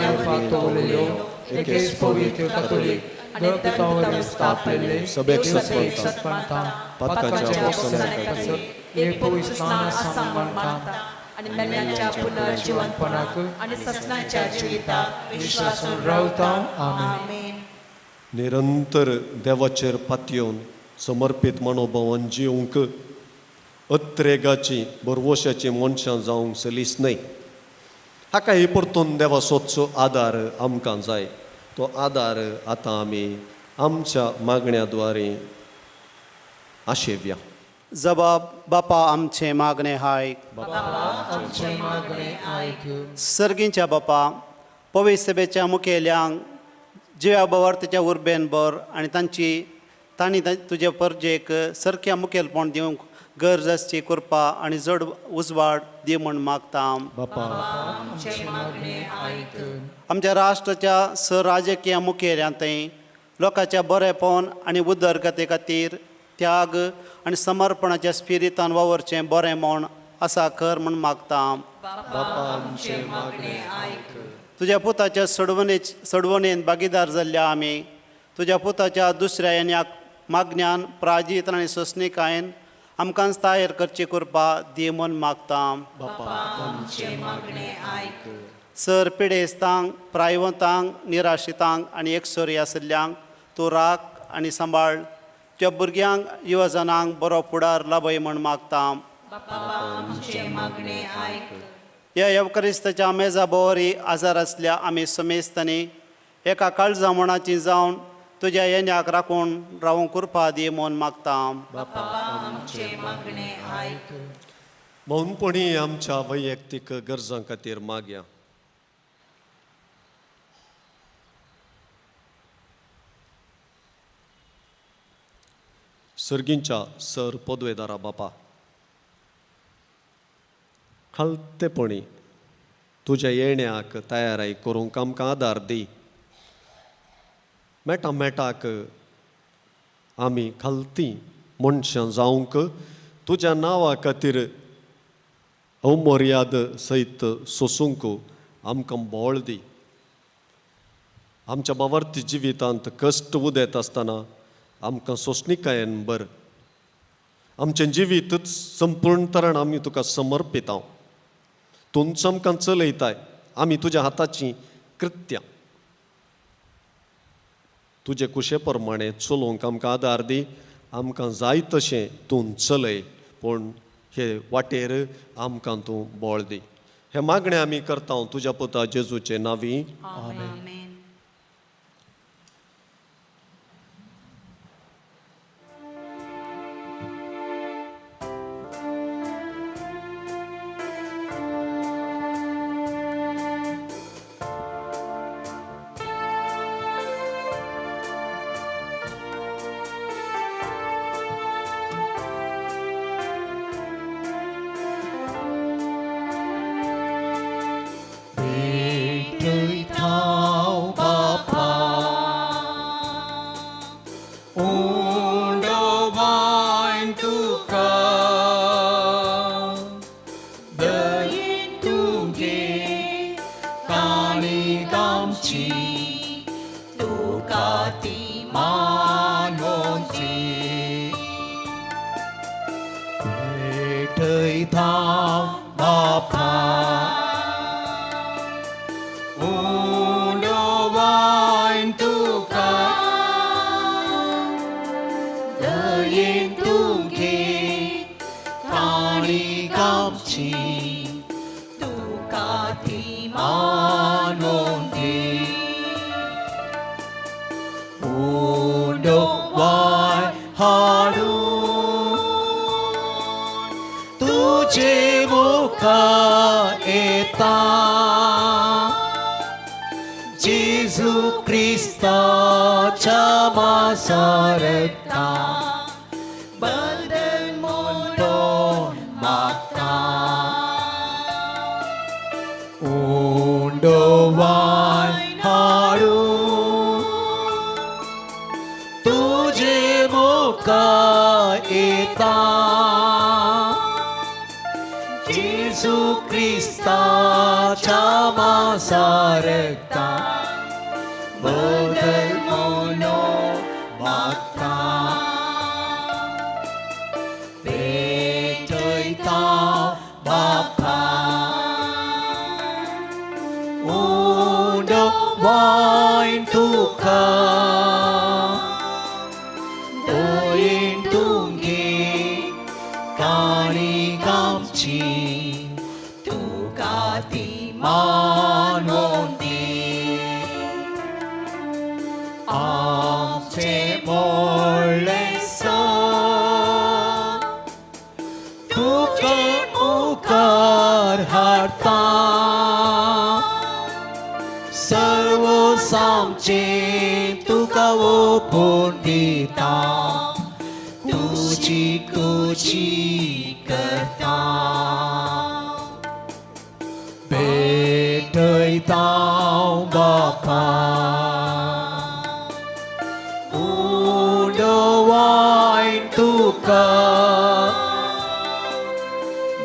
तो उलयलो, एकेच पवित्र कातोलीक देवपुतावरी स्थापलेले सभेक सभेक सत्पंथा पातकांच्या पातकांच्या पातकांच्या एक पवित्र स्नान आसा म्हण मानता आनी मेल्ल्यांच्या पुनर्जीवनपणाक आनी ससनाच्या जिविताक विश्वासून रावता. आमेन. आमेन. निरंतर देवाचेर पातयेवन समर्पीत मनोभावान जिवंक अत्रेगाची बरवशाची मनशां जावंक सलीस न्हय. हाका ही परतून देवा सोदचो आदार आमकां जाय. तो आदार आतां आमी आमच्या मागण्या द्वारे आशेवया. जबाब बापा आमचें मागणें हाय. आमचें मागणें आयक. सर्गींच्या बापा, पवित्र सभेच्या मुखेल्यांक जिव्या बवार्थेच्या उर्बेन बर आनी तांची तांणी तुजे परजेक सारक्या मुखेलपण दिवंक गरज आसची कृपा आनी जड उजवाड दी म्हूण मागता. बापा आमचें मागणें आयक. आमच्या राष्ट्राच्या स राजकीय मुखेल्यांतय लोकांच्या बरेपण आनी उदरगती खातीर त्याग आनी समर्पणाच्या स्पिरितान वावरचें बरें म्हूण आसा कर म्हूण मागता. बापा आमचें मागणें आयक. तुज्या पुताच्या सोडवणेन भागीदार जाल्ल्या आमी तुज्या पुताच्या दुसऱ्या येण्याक मागण्यान प्राजीत आनी सोंसणीकायेन आमकांच तयार करची कृपा दी म्हूण मागता. बापा आमचें मागणें आयक. सर पिडेस्तांक, प्रायवंतांक, निराशितांक आनी एकसोरी आशिल्ल्यांक तूं राख आनी सांबाळ. तुज्या भुरग्यांक युवजनांक बरो फुडार लाभय म्हूण मागता. बापा आमचें मागणें आयक. ह्या येवक्रिस्ताच्या मेजा भोवरी आजार आसल्या आमी समेस्तांनी एका काळजा मणाची जावन तुज्या येण्याक राखून रावूंक कृपा दी म्हूण मागता. बापा आमचें मागणें आयक. मौनपणी आमच्या वैयक्तीक गरजां खातीर मागया. सर्गींच्या सर पदवेदारा बापा, खालतेपणी तुज्या येण्याक तयाराय करूंक आमकां आदार दी. मेटा मेटाक आमी खालती मनशां जावंक तुज्या नांवा खातीर अमर्याद सयत सोसूंक आमकां बळ दी. आमच्या बावर्ती जिवितांत कश्ट उदेत आसतना आमकां सोंसणीकायेन बर. आमचें जिवीतच संपूर्ण तरान आमी तुका समर्पितांव. तूंच आमकां चलयताय, आमी तुज्या हाताचीं कृत्यां. तुजे कुशे प्रमाणे चलोवंक आमकां आदार दी. आमकां जाय तशें तूं चलय, पूण हे वाटेर आमकां तूं बळ दी. हे मागणें आमी करता तुज्या पुता जेजूचे नांवी. आमेन. भेटयता बापा, उंडो वायन तुका, दयेन तुगे काणी आमची, तुका ती मानोची. भेटयता बापा, उंडो वायन तुका, दयेन तुगे काणी आमची, तुका ती मानोंदी. उंडो वाय हाडून तूं जेजू क्रिस्ताच्या मासारता बदल म्हणून मागता. उंडो वायन हाडून तुजे मुखार येता, जेजू क्रिस्ताच्या मासारता बदल म्हणून मागता. भेटयता बापा, उंडो वायन तुका, दयेन तुगे काणीक आमची, तुका ती मानून दी. आमचें व्हडलें सत तुजे मुखार हाडटा, सर्व आमचें तुका ओंपून दिता, तुजी तुजी करता. भेटयता बापा, उंडो वायन तुका,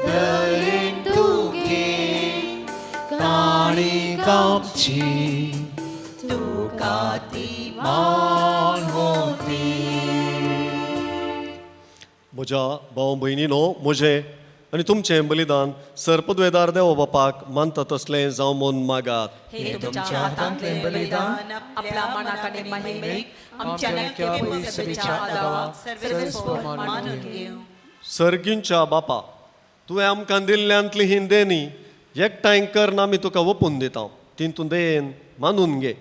दयेन तुगे काणीक आमची, तुका ती मानून दी. म्हज्या भाव भयणीनो, म्हजें आनी तुमचें बलिदान सर्पद्वेदार देव बापाक मानता तसलें जावं म्हूण मागात. हे तुमच्या हातांतलें बलिदान आपल्या मनाक आनी महिमेक आमच्या नक्की सभेच्या आदावाक सर्वेस्पोर मानून घेवं. सर्गींच्या बापा, तुवें आमकां दिल्ल्यांतली ही देणी एकठांय करन आमी तुका ओपून दिता, तितून देन मानून घे.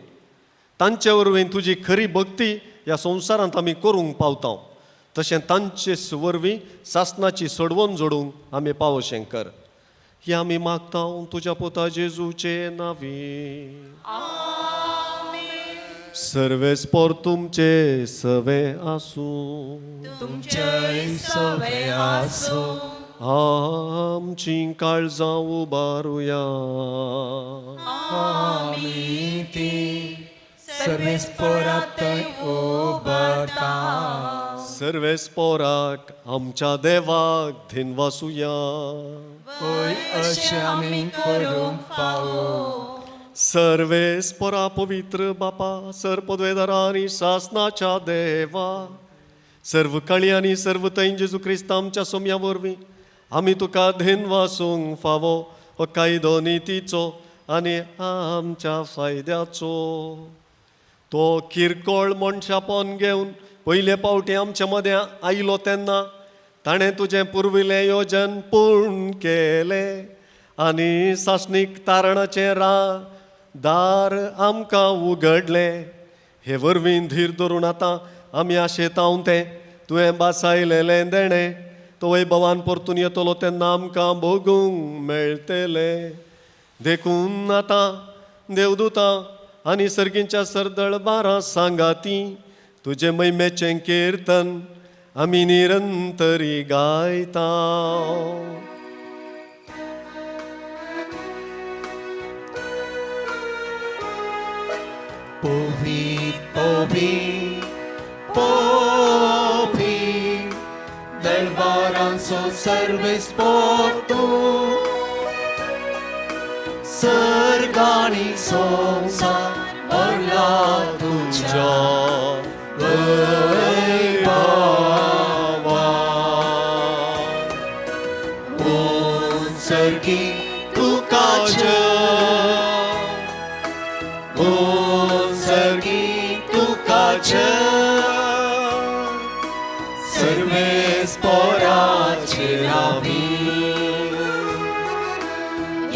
तांचे वरवीं तुजी खरी भक्ती ह्या संवसारांत आमी करूंक पावता, तशें तांचे वरवीं सासनाची सोडवण जोडूंक आमी पावोशें कर. ही आमी मागता तुज्या पुता जेजूचे नांवी. सर्वेस्पोर तुमचे सवे आसूं. तुमचेय सवे आसूं. आमची काळजां उबारुया. आमी ती सर्वेस्पोरात उबारता. सर्वेस्पोराक आमच्या देवाक धिनवासुया. होय अशें आमी करूंक फावो. सर्वेस्पोरा पवित्र बापा, सर्पद्वेदारा आनी सासनाच्या देवा, सर्व काळी आनी सर्व थंय जेजू क्रिस्त आमच्या सोम्या वरवीं आमी तुका धिनवासूंक फावो हो कायदो नितीचो आनी आमच्या फायद्याचो. तो किरकोळ मनशापण घेवन पयले पावटी आमच्या मदें आयलो तेन्ना ताणें तुजें पुर्विल्लें योजन पूर्ण केलें आनी सासणीक तारणाचें दार आमकां उगडलें. हे वरवीं धीर धरून आतां आमी आशेतांव तें तुवें बासायलेलें देणें तो वैभवान परतून येतलो तेन्ना आमकां भोगूंक मेळटलें. देखून आतां देवदुतां आनी सर्गींच्या सरदळबारां सांगाती तुजें महिमेचें किर्तन आमी निरंतरी गायता. पोवी पोवी पोवी दरबारांचो सर्वेस्पोर तूं, सर्गानी संवसार भरला तुज्या वैभवान. उंचर्गी तुका जय, उंचर्गी तुका जय, सर्वेस्पोराचे आमी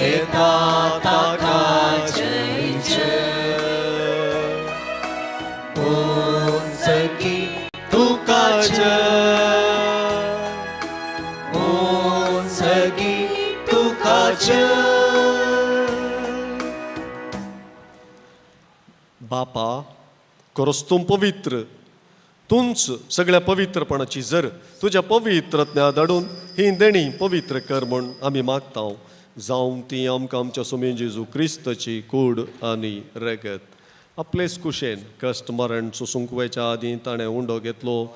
येता ताका जय जय. उंचर्गी तुका जय, उंचर्गी तुका जय. बापा खरोच तूं पवित्र, तूंच सगळ्या पवित्रपणाची जर तुज्या पवित्रज्ञा धाडून ही देणी पवित्र कर म्हूण आमी मागता, जावं ती आमकां आमच्या सुमी जेजू क्रिस्ताची कूड आनी रगत. आपलेच कुशेन कश्ट मरण सोसूंक वयच्या आदीं ताणें उंडो घेतलो,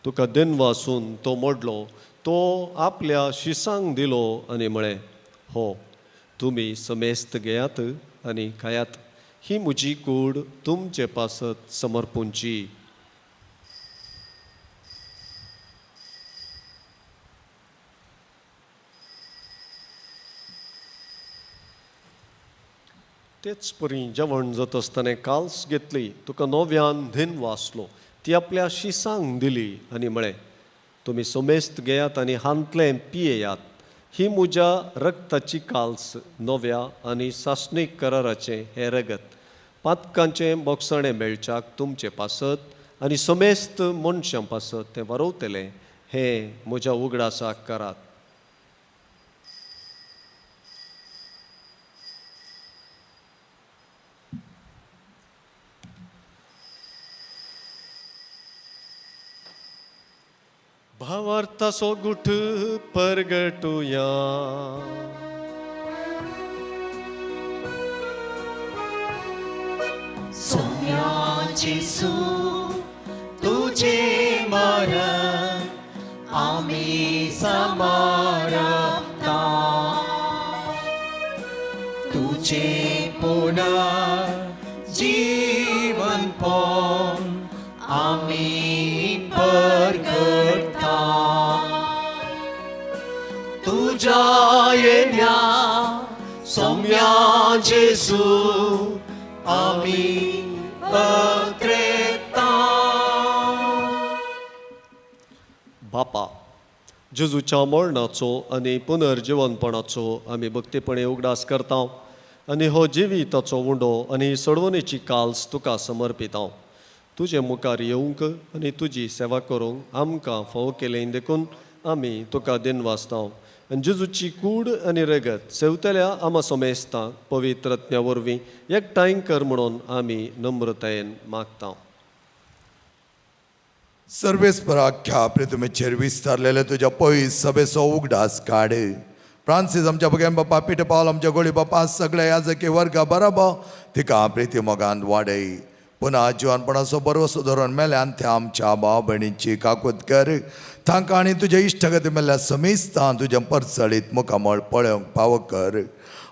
तुका दिनवासून तो मोडलो, तो आपल्या शिसांक दिलो आनी म्हळें, हो तुमी समेस्त घेयात आनी खायात, ही म्हजी कूड तुमचे पासत समर्पूंची. तेच परी जेवण जाता आसतना काल्स घेतली, तुका नव्यान धीन वाचलो, ती आपल्या शिसांक दिली आनी म्हळें, तुमी समेस्त घेयात आनी हांतलें पियेयात, ही म्हज्या रक्ताची काल्स नव्या आनी सासणीक कराराचें हें रगत पातकांचें बोगसणें मेळच्याक तुमचे पासत आनी समेस्त मनशां पासत तें वरोवतलें, हें म्हज्या उगडासाक करात. भावार्थाचो गुठ परगटुया. सोम्या जेसू तुझे मरण आमी समारता, तुझे पुनर्जीवन पण आमी परगटता, तुझ्या येण्या सोम्या जेसू आमी अत्रेता. बापा, जेजूच्या मरणाचो आनी पुनर्जिवनपणाचो आमी भक्तीपणे उगडास करता आनी हो जिविताचो उंडो आनी सोडवणेची काल्स तुका समर्पिता. तुजे मुखार येवंक आनी तुजी सेवा करूंक आमकां फावो केलें देखून आमी तुका दिनवासता. आनी जेजूची कूड आनी रगत सेवतल्या आमा समेस्तांक पवित्रत्म्या वरवीं एकठांय कर म्हणून आमी नम्रतायेन मागता. सर्वेस्पराख्या प्रितुमेचेर विस्तारलेले तुज्या पयस सभेचो उगडास काड. फ्रांसीस आमच्या भुरग्यां बापा, पिटर पावल आमच्या गोळी बापा, सगळ्या याजकी वर्गा बराबर तिका प्रिती मोगान वाडय. पुन्हा जिवनपणाचो बरोसो धरून मेल्यान त्या आमच्या भाव भयणींची काकूत कर. तांकां आनी तुज्या इश्टागती मेल्ल्या समेस्तां तुज्या परचळीत मुखामळ पळोवंक पावो कर.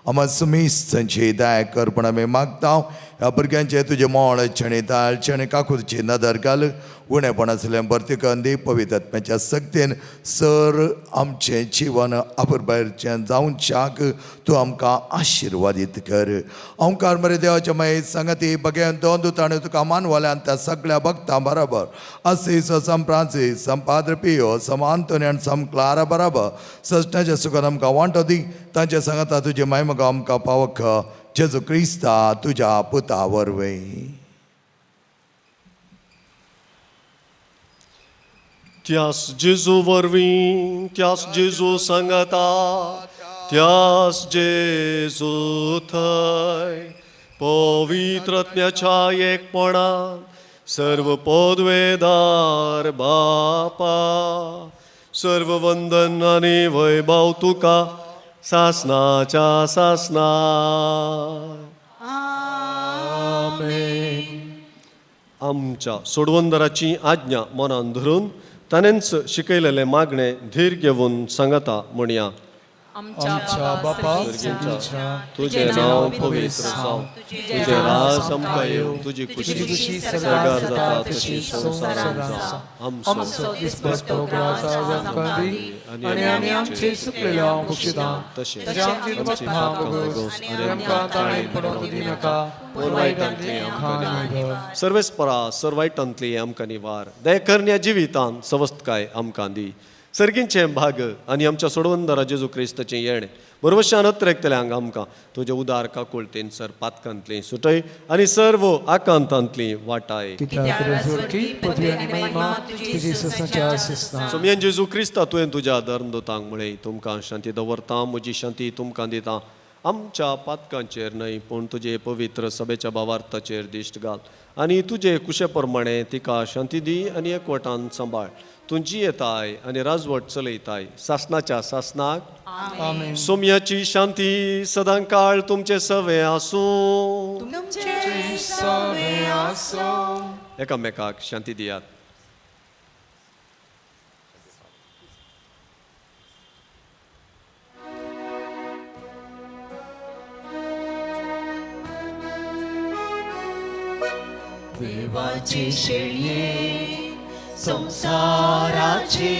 आमा समेस्तांची दया कर पण आमी मागता. ह्या भुरग्यांचे तुजे मोळचेणी ताळचेणी काकुतची नदर घाल. उणेपण आसलें भरती करून दी. पवित्र आत्म्याच्या सक्तीन सर आमचें जिवन आपुरभायरचें जावच्याक तूं आमकां आशिर्वादीत कर. ओंकार मरे देवाच्या मागीर सांगाती बगेन दोन दुतांनी तुका मानवल्यान त्या सगळ्या भक्तां बराबर असीस सम फ्रांसीस सम पाद्र पियो सम आंतोनी आनी सम क्लारा बराबर सजण्याच्या सुखान आमकां वांटो दी. तांचे सांगाता तुजे मायमगां आमकां पावक जेजू क्रिस्ता तुज्या पुता वरवीं. त्यास जेजू वरवीं, त्यास जेजू सांगता, त्यास जेजू थंय पवित्रत्म्याच्या एकपणान सर्व पदवेदार बापा, सर्व वंदन आनी वैभव तुका सासनाच्या सासना. आमच्या सोडवंदराची आज्ञा मनान धरून ताणेंच शिकयलेलें मागणें धीर घेवन सांगता म्हणया. आमच्या बापा सर्गीच्या, तुजें नांव पवित्र जावं, तुजें राज आमकां येवं, तुजी खुशी सर्गार जाता तशी संवसारांत जावं. आमचो दिसपट्टो ग्रास आज आमकां दी आनी आमी आमचे चुकलेल्या बक्षिता तशें तशें आमची आमची पापां पातकां भोगोस भोगोस आनी आमकां ताळेन पडोवंक दिनाका, पूण वायटांतली आमकां निवार. सर्वेस्परा सर वायटांतली आमकां निवार, दया जिवितान सवस्तकाय आमकां दी. सर्गींचें भाग आनी आमच्या सोडवंदरा जेजू क्रिस्ताचें येणें बरोबरशान अत्रेकतल्यांक आमकां तुज्या उदार काकुळतेन सर पातकांतली सुटय आनी सर्व आकांतांतली वाटाय. कित्याक रजवडकी पदवी आनी महिमा तुजी ससाच्या आसना. सोमयान जेजू क्रिस्ता तुवें तुज्या धर्मदूतांक म्हळें, तुमकां शांती दवरता, म्हजी शांती तुमकां दिता. आमच्या पातकांचेर न्हय पूण तुजे पवित्र सभेच्या भावार्थाचेर दिश्ट घाल आनी तुजे कुशे प्रमाणे तिका शांती दी आनी एकवटान सांबाळ. तुजी येताय आनी राजवट चलयताय सासनाच्या सासनाक. आमेन. सोम्याची शांती सदांकाळ तुमचे सवे आसूं. सवे आसूं. एकामेकाक शांती दियात. देवाचे शेळये संवसाराचे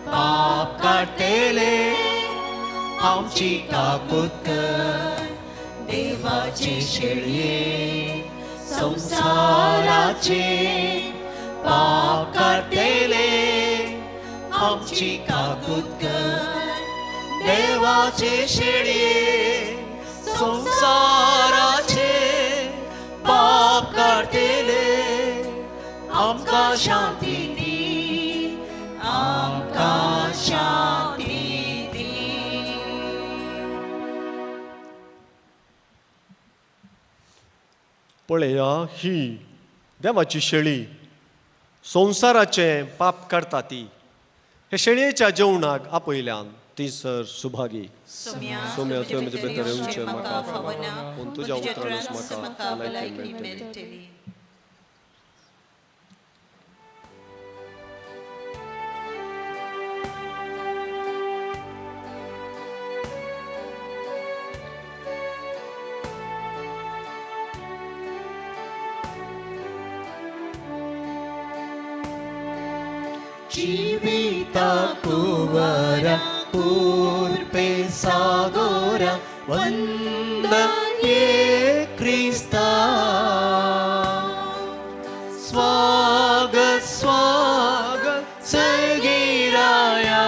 पाप काडटले आमची काकूत कर. देवाचे शेळये संवसाराचे पाप काडटले आमची काकूत कर. देवाचे शेळये संवसाराचे पाप काडटले आमकां शांती दी, आमकां शांती दी. पळया ही देवाची शेळी संवसाराचें पाप काडटा ती. हे शेळयेच्या जेवणाक आपयल्यान ती सर सुभागी. सोम्या तुवें म्हजे भितर येवचें म्हाका फावना, पूण तुज्या उतरानूच म्हाका भलायकी मेळटली. जीविता कुवरा पूर्पे सागोरा वंदन ये क्रिस्ता. स्वागत स्वागत सर्गिराया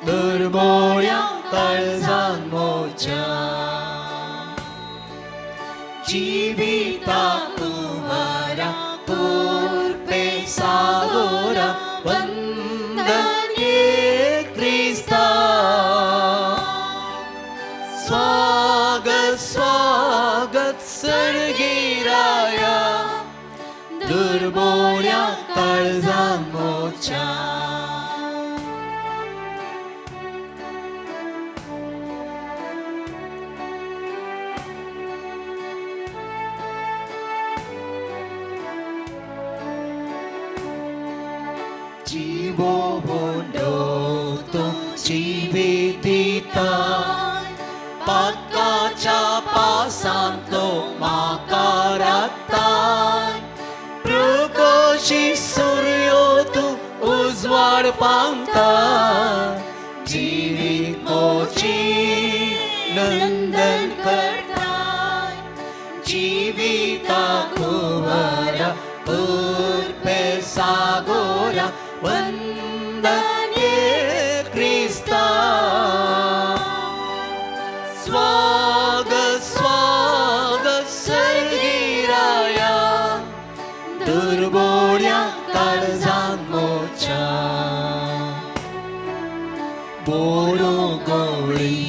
दुर्बोळ्या काळजान मोच्या. जीविता कुवरा पूर्पे सागोरा वंदन ये क्रिस्ता. स्वागत स्वागत सर्गिराया दुर्बोळ्या काळजान मोच्या. जीवो बोंडो तो जिविता पातकाच्या पासांतलो म्हाका राखताय. प्रकाशी सुर्यो तूं उजवाड पांगता जिवीत मोची नंदन करताय. जिविता कुवरा पूर्पे सागोरा वंदन ये क्रिस्ता. स्वागत स्वागत सर्गिराया दुर्बोळ्या काळजान मोच्या. बोरो गवळी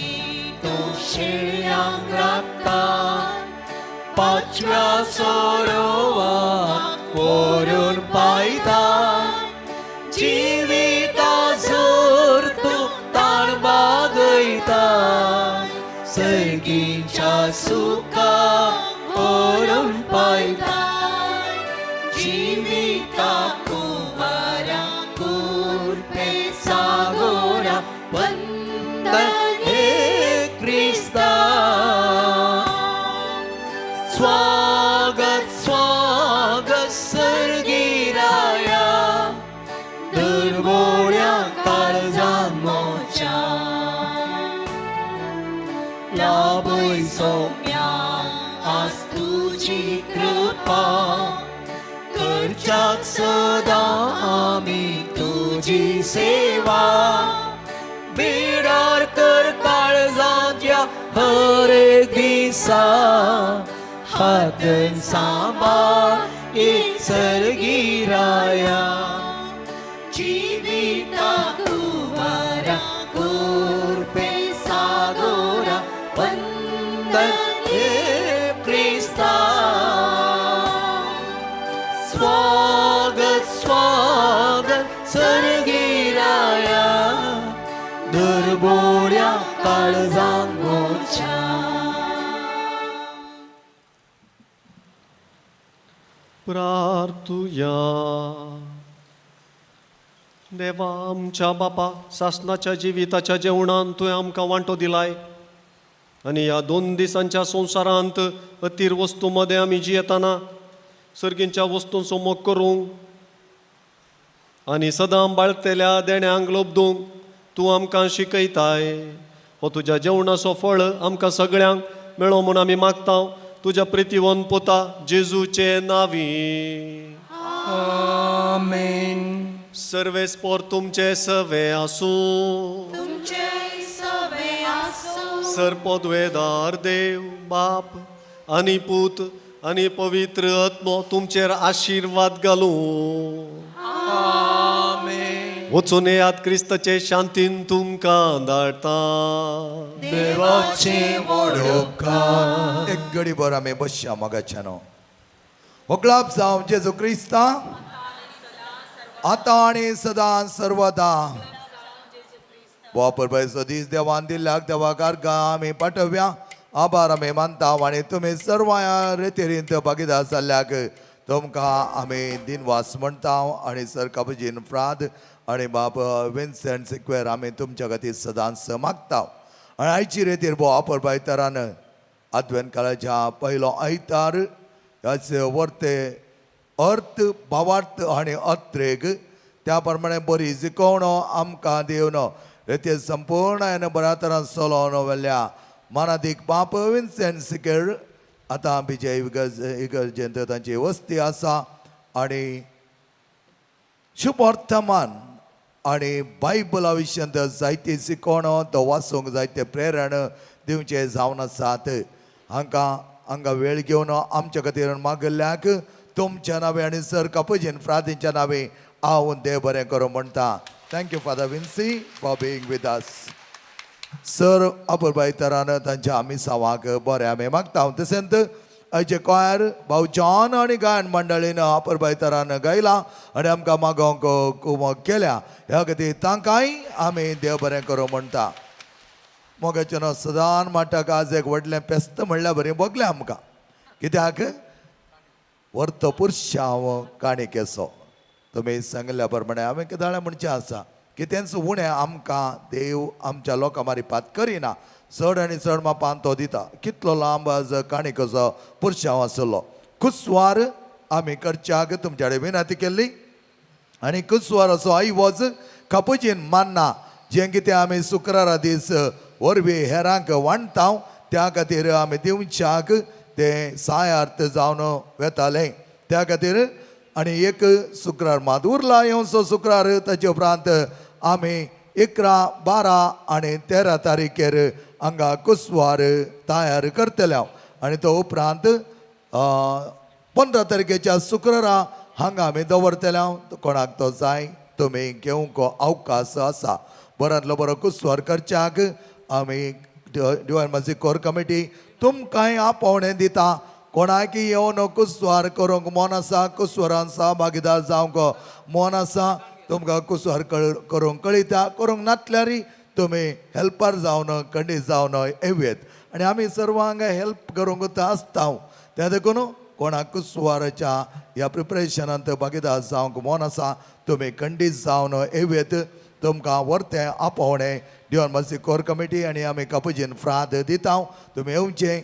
तो शेळयांक राखता पाचव्या सरोवाक व्हरून पायता. जिविता जोर तूं ताण बागयता सर्गीच्या सुखा व्हरून पायता. जिविता कुवरा कुर्पे सागोरा वंदन हे क्रिस्ता. स्वागत स्वागत सर्गिराया दुर्बोळ्या काळजान मोच्या. लाभय सोम्या आज तुजी कृपा करच्याक सदां आमी तुजी सेवा. बिडार कर काळजांतल्या हर एक दिसा हातन सांबाळ एक सर्गिराया. जिविता कुवरा कुर्पे सागोरा काळजांक म्हज्या. प्रार्थुया. देवा आमच्या बापा, सासनाच्या जिविताच्या जेवणान तुवें आमकां वांटो दिलाय आनी ह्या 2 दिसांच्या संवसारांत अतीर वस्तू मदें आमी जियेतना सर्गींच्या वस्तूंचो मोग करूंक आनी सदां बाळगतल्या देण्यांक लोबदूंक तूं आमकां शिकयताय. हो तुज्या जेवणाचो फळ आमकां सगळ्यांक मेळो म्हूण आमी मागता तुज्या प्रितीवन पुता जेजूचे नावी. आमेन. सर्वेस्पोर तुमचे सवे आसूं. सरपदवेदार देव बाप आनी पूत आनी पवित्र आत्मो तुमचेर आशिर्वाद घालूं. वचून येयात, क्रिस्ताचे शांतीन तुमकां धाडटा. देवाचे व्हड उपकार. एक घडी भर आमी बसया मोगाच्यानो. होगळाप जावं जेजू क्रिस्ता, आतां आनी सदां सर्वदा. वापर पयसो दीस देवान दिल्ल्याक देवाक अर्गां आमी पाठोवया. आभार आमी मानता आनी तुमी सर्वां रेतेरींत भागीदार जाल्ल्याक तुमकां आमी दिनवास म्हणटा. आनी सर काबुजीन फ्राद आनी बाब विन्सेंट सिक्वेर आमी तुमच्या खातीर सदांच मागता. आनी आयची रेतीर भोव वापर बायतरान आदवेन काळाच्या पयलो आयतार ह्याच वर्ते अर्थ भावार्थ आनी अत्रेग त्या प्रमाणे बरी जिकोवणो आमकां दिवन रेती संपूर्ण बऱ्या तरान चलोवन व्हेल्या मानादीक बाप विन्सेंट सिकेर आतां आमचे इगर्जेंत तांची वस्ती आसा. आनी शुभवर्तमान आनी बायबला विशयांत जायती शिकवणो तो वाचूंक जायते प्रेरण दिवचे जावन आसात. हांकां हांगा वेळ घेवन आमच्या खातीर मागिल्ल्याक तुमच्या नांवे आनी सर कापुजीन फ्रादींच्या नांवे हांव देव बरें करूं म्हणटा. Thank you Father Vincy for being with us. Sir अपुरबाय तरान तांच्या मिसांवाक बरें आमी मागता. तशेंच आयचे कॉयर भाव जॉन आनी गायन मंडळीन अपुरबाय तरान गायला आनी आमकां मागोवंक कुमक केल्या. ह्या खातीर तांकांय आमी देव बरें करूं म्हणटा. मोगाचें न्हू सदां माटाक आज एक व्हडलें पेस्त म्हणल्यार बरें भोगलें आमकां. कित्याक वर्तो पुरशांव काणी केसो तुमी सांगिल्ल्या प्रमाणे हांवें केदाळें म्हणचें आसा कितेंच उणें आमकां देव आमच्या लोकां मारिपात करिना. चड आनी चड मापान तो दिता. कितलो लांब आज काणी कसो पुरशांव आसलो. कुसवार आमी करच्याक तुमच्या कडेन विनंती केल्ली आनी कुसवार असो ऐवज कापुजीन मान्ना जें कितें आमी शुक्रारा दीस वरवीं हेरांक वांटता त्या खातीर आमी दिवच्याक तें सायार्थ जावन वेतालें. त्या खातीर आनी एक शुक्रार मात उरला येवचो शुक्रार ताचे उपरांत आमी 11, 12 आनी 13 तारीखेर हांगा कुसवार तयार करतले. आनी तो उपरांत 15 तारखेच्या शुक्रारा हांगा आमी दवरतले. कोणाक तो जाय तुमी घेवंक अवकाश आसा. बऱ्यांतलो बरो कुसवार करच्याक आमी डिवायन मर्सी कोर कमिटी तुमकांय आपोवणें दिता. कोणाक येवन कुसवार करूंक मन आसा, कुसवारान सहभागीदार जावंक मन आसा, तुमकां कुसवार करूंक कळयता. करूंक नातल्यार तुमी हेल्पर जावन खंडीत जावन येवयेत आनी आमी सर्वांक हेल्प करूंक आसता. त्या देखून कोणाक कुसवाराच्या ह्या प्रिपरेशनांत भागीदार जावंक मन आसा तुमी खंडीत जावन येवयेत. तुमकां वर्तें आपोवणें डिवायन मर्सी कोर कमिटी आनी आमी कापुजीन फ्राद दिता. तुमी येवचें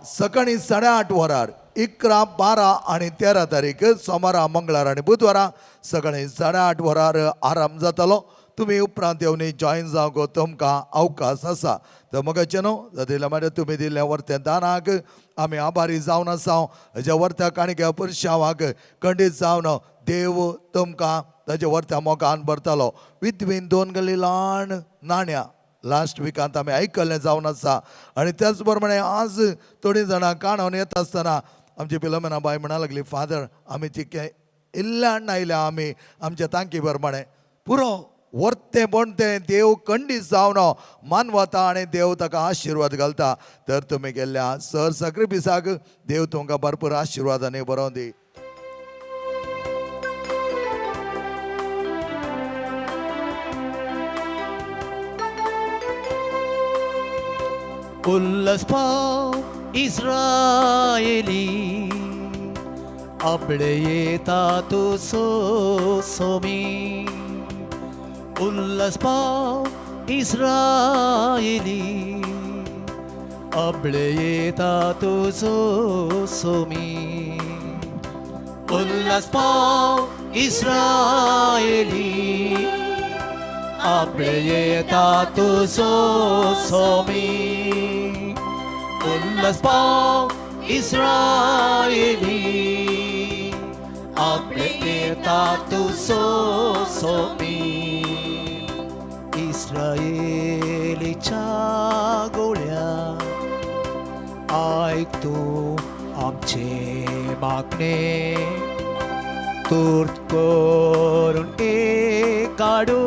सकाळीं 8:30 वरार 11, 12 आनी 13 तारीख सोमारा, मंगळार आनी बुधवारा सकाळीं 8:30 वरार आराम जातलो. तुमी उपरांत येवन जॉयन जावंक तुमकां अवकाश आसा. तर मोगाचें न्हू जातल्या मागीर तुमी दिल्ल्या वर्तें दानाक आमी आभारी जावन आसा. हेज्या वर्त्या काणक्या पुरशांवाक खंडीत जावन देव तुमकां ताच्या वर्त्या मोगान भरतलो. विधवीन 2 गली ल्हान नाण्या लास्ट विकांत आमी आयकल्लें जावन आसा. आनी त्याच प्रमाणे आज थोडीं जाणां काणून येता आसतना आमची फिलोमेना बाय म्हणा लागली, फादर आमी चिके इल्ल्यान आयल्या आमी आमच्या तांकी प्रमाणे पुरो वर्तें बणतें देव खंडीत जावन मानवता आनी देव ताका आशिर्वाद घालता. तर तुमी गेल्ल्या सर साक्रिफिसाक देव तुमकां भरपूर आशिर्वाद आनी बरोवन दी. उल्हास पाव इस्रायली आपले येता तुजो सोमी उल्हास पाव इस्रायली आपले येता तुजो सोमी उल्हास पाव इस्रायली आपले येता तुजो सोमी उल्हास पाव इस्रायली आपले येता तुजो सोमी इस्रायलीच्या गोळ्या आयक तूं आमचे मागणे तूर्त करून एक काडू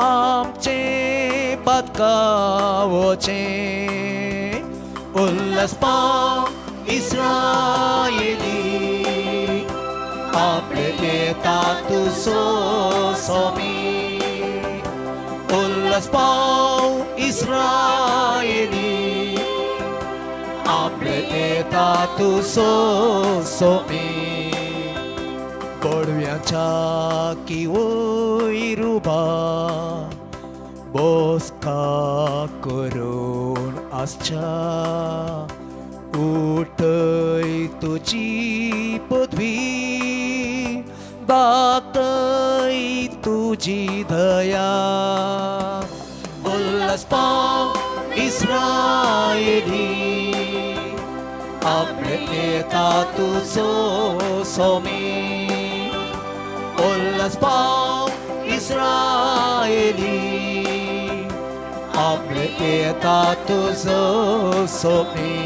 आमचे पत्कावचे उल्हास पाव इस्रायली आपले येता तुजो सोमी उल्हास पाव इस्रायली आपले येता तुजो सोमी बडव्याच्या किवय रुबा बोसका करून आसच्या उठय तुजी पदवी दाखय तुजी दया उल्हास पाव इस्रायली आपले येता तुजो सोमी उल्हास पाव इस्रायली आपले येता तुजो सोमी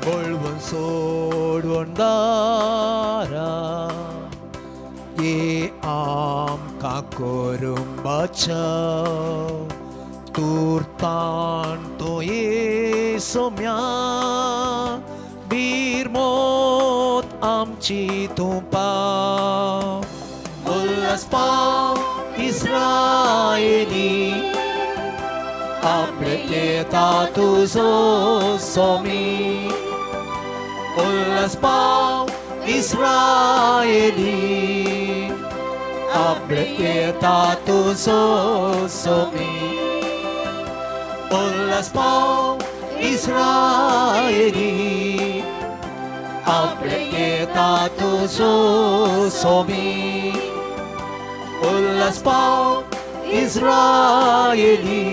बळवण सोडवण दारा ये आमकां करूंक बचाव तुर्तान तो ये सोम्या बीरमोत आमची तूं पाव उल्हास पाव इस्रायली आपले येता तुजो सोमी उल्हास पाव इस्रायली आपले येता तुजो सोमी उल्हास पाव इस्रायली आपले येता तुजो सोमी उल्हास पाव इस्रायली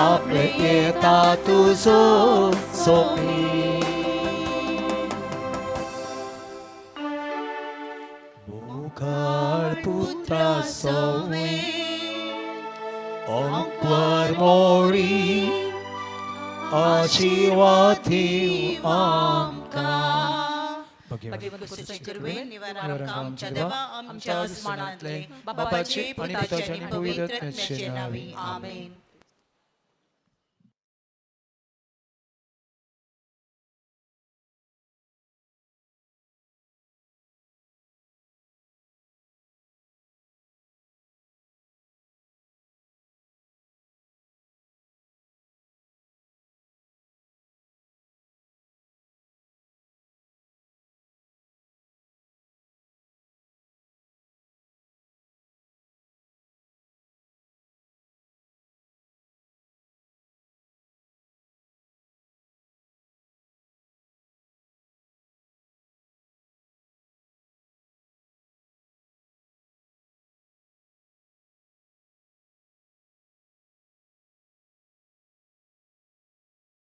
आपले येता तुजो सोमी. मुखार पुता सोवे अंक्वर मोरी आशिवाथीव आमकां. आमच्या देवा आमच्या आसमानांतले बापाचे, पुताचे आनी पवित्र आत्म्याचे नांवी आमेन.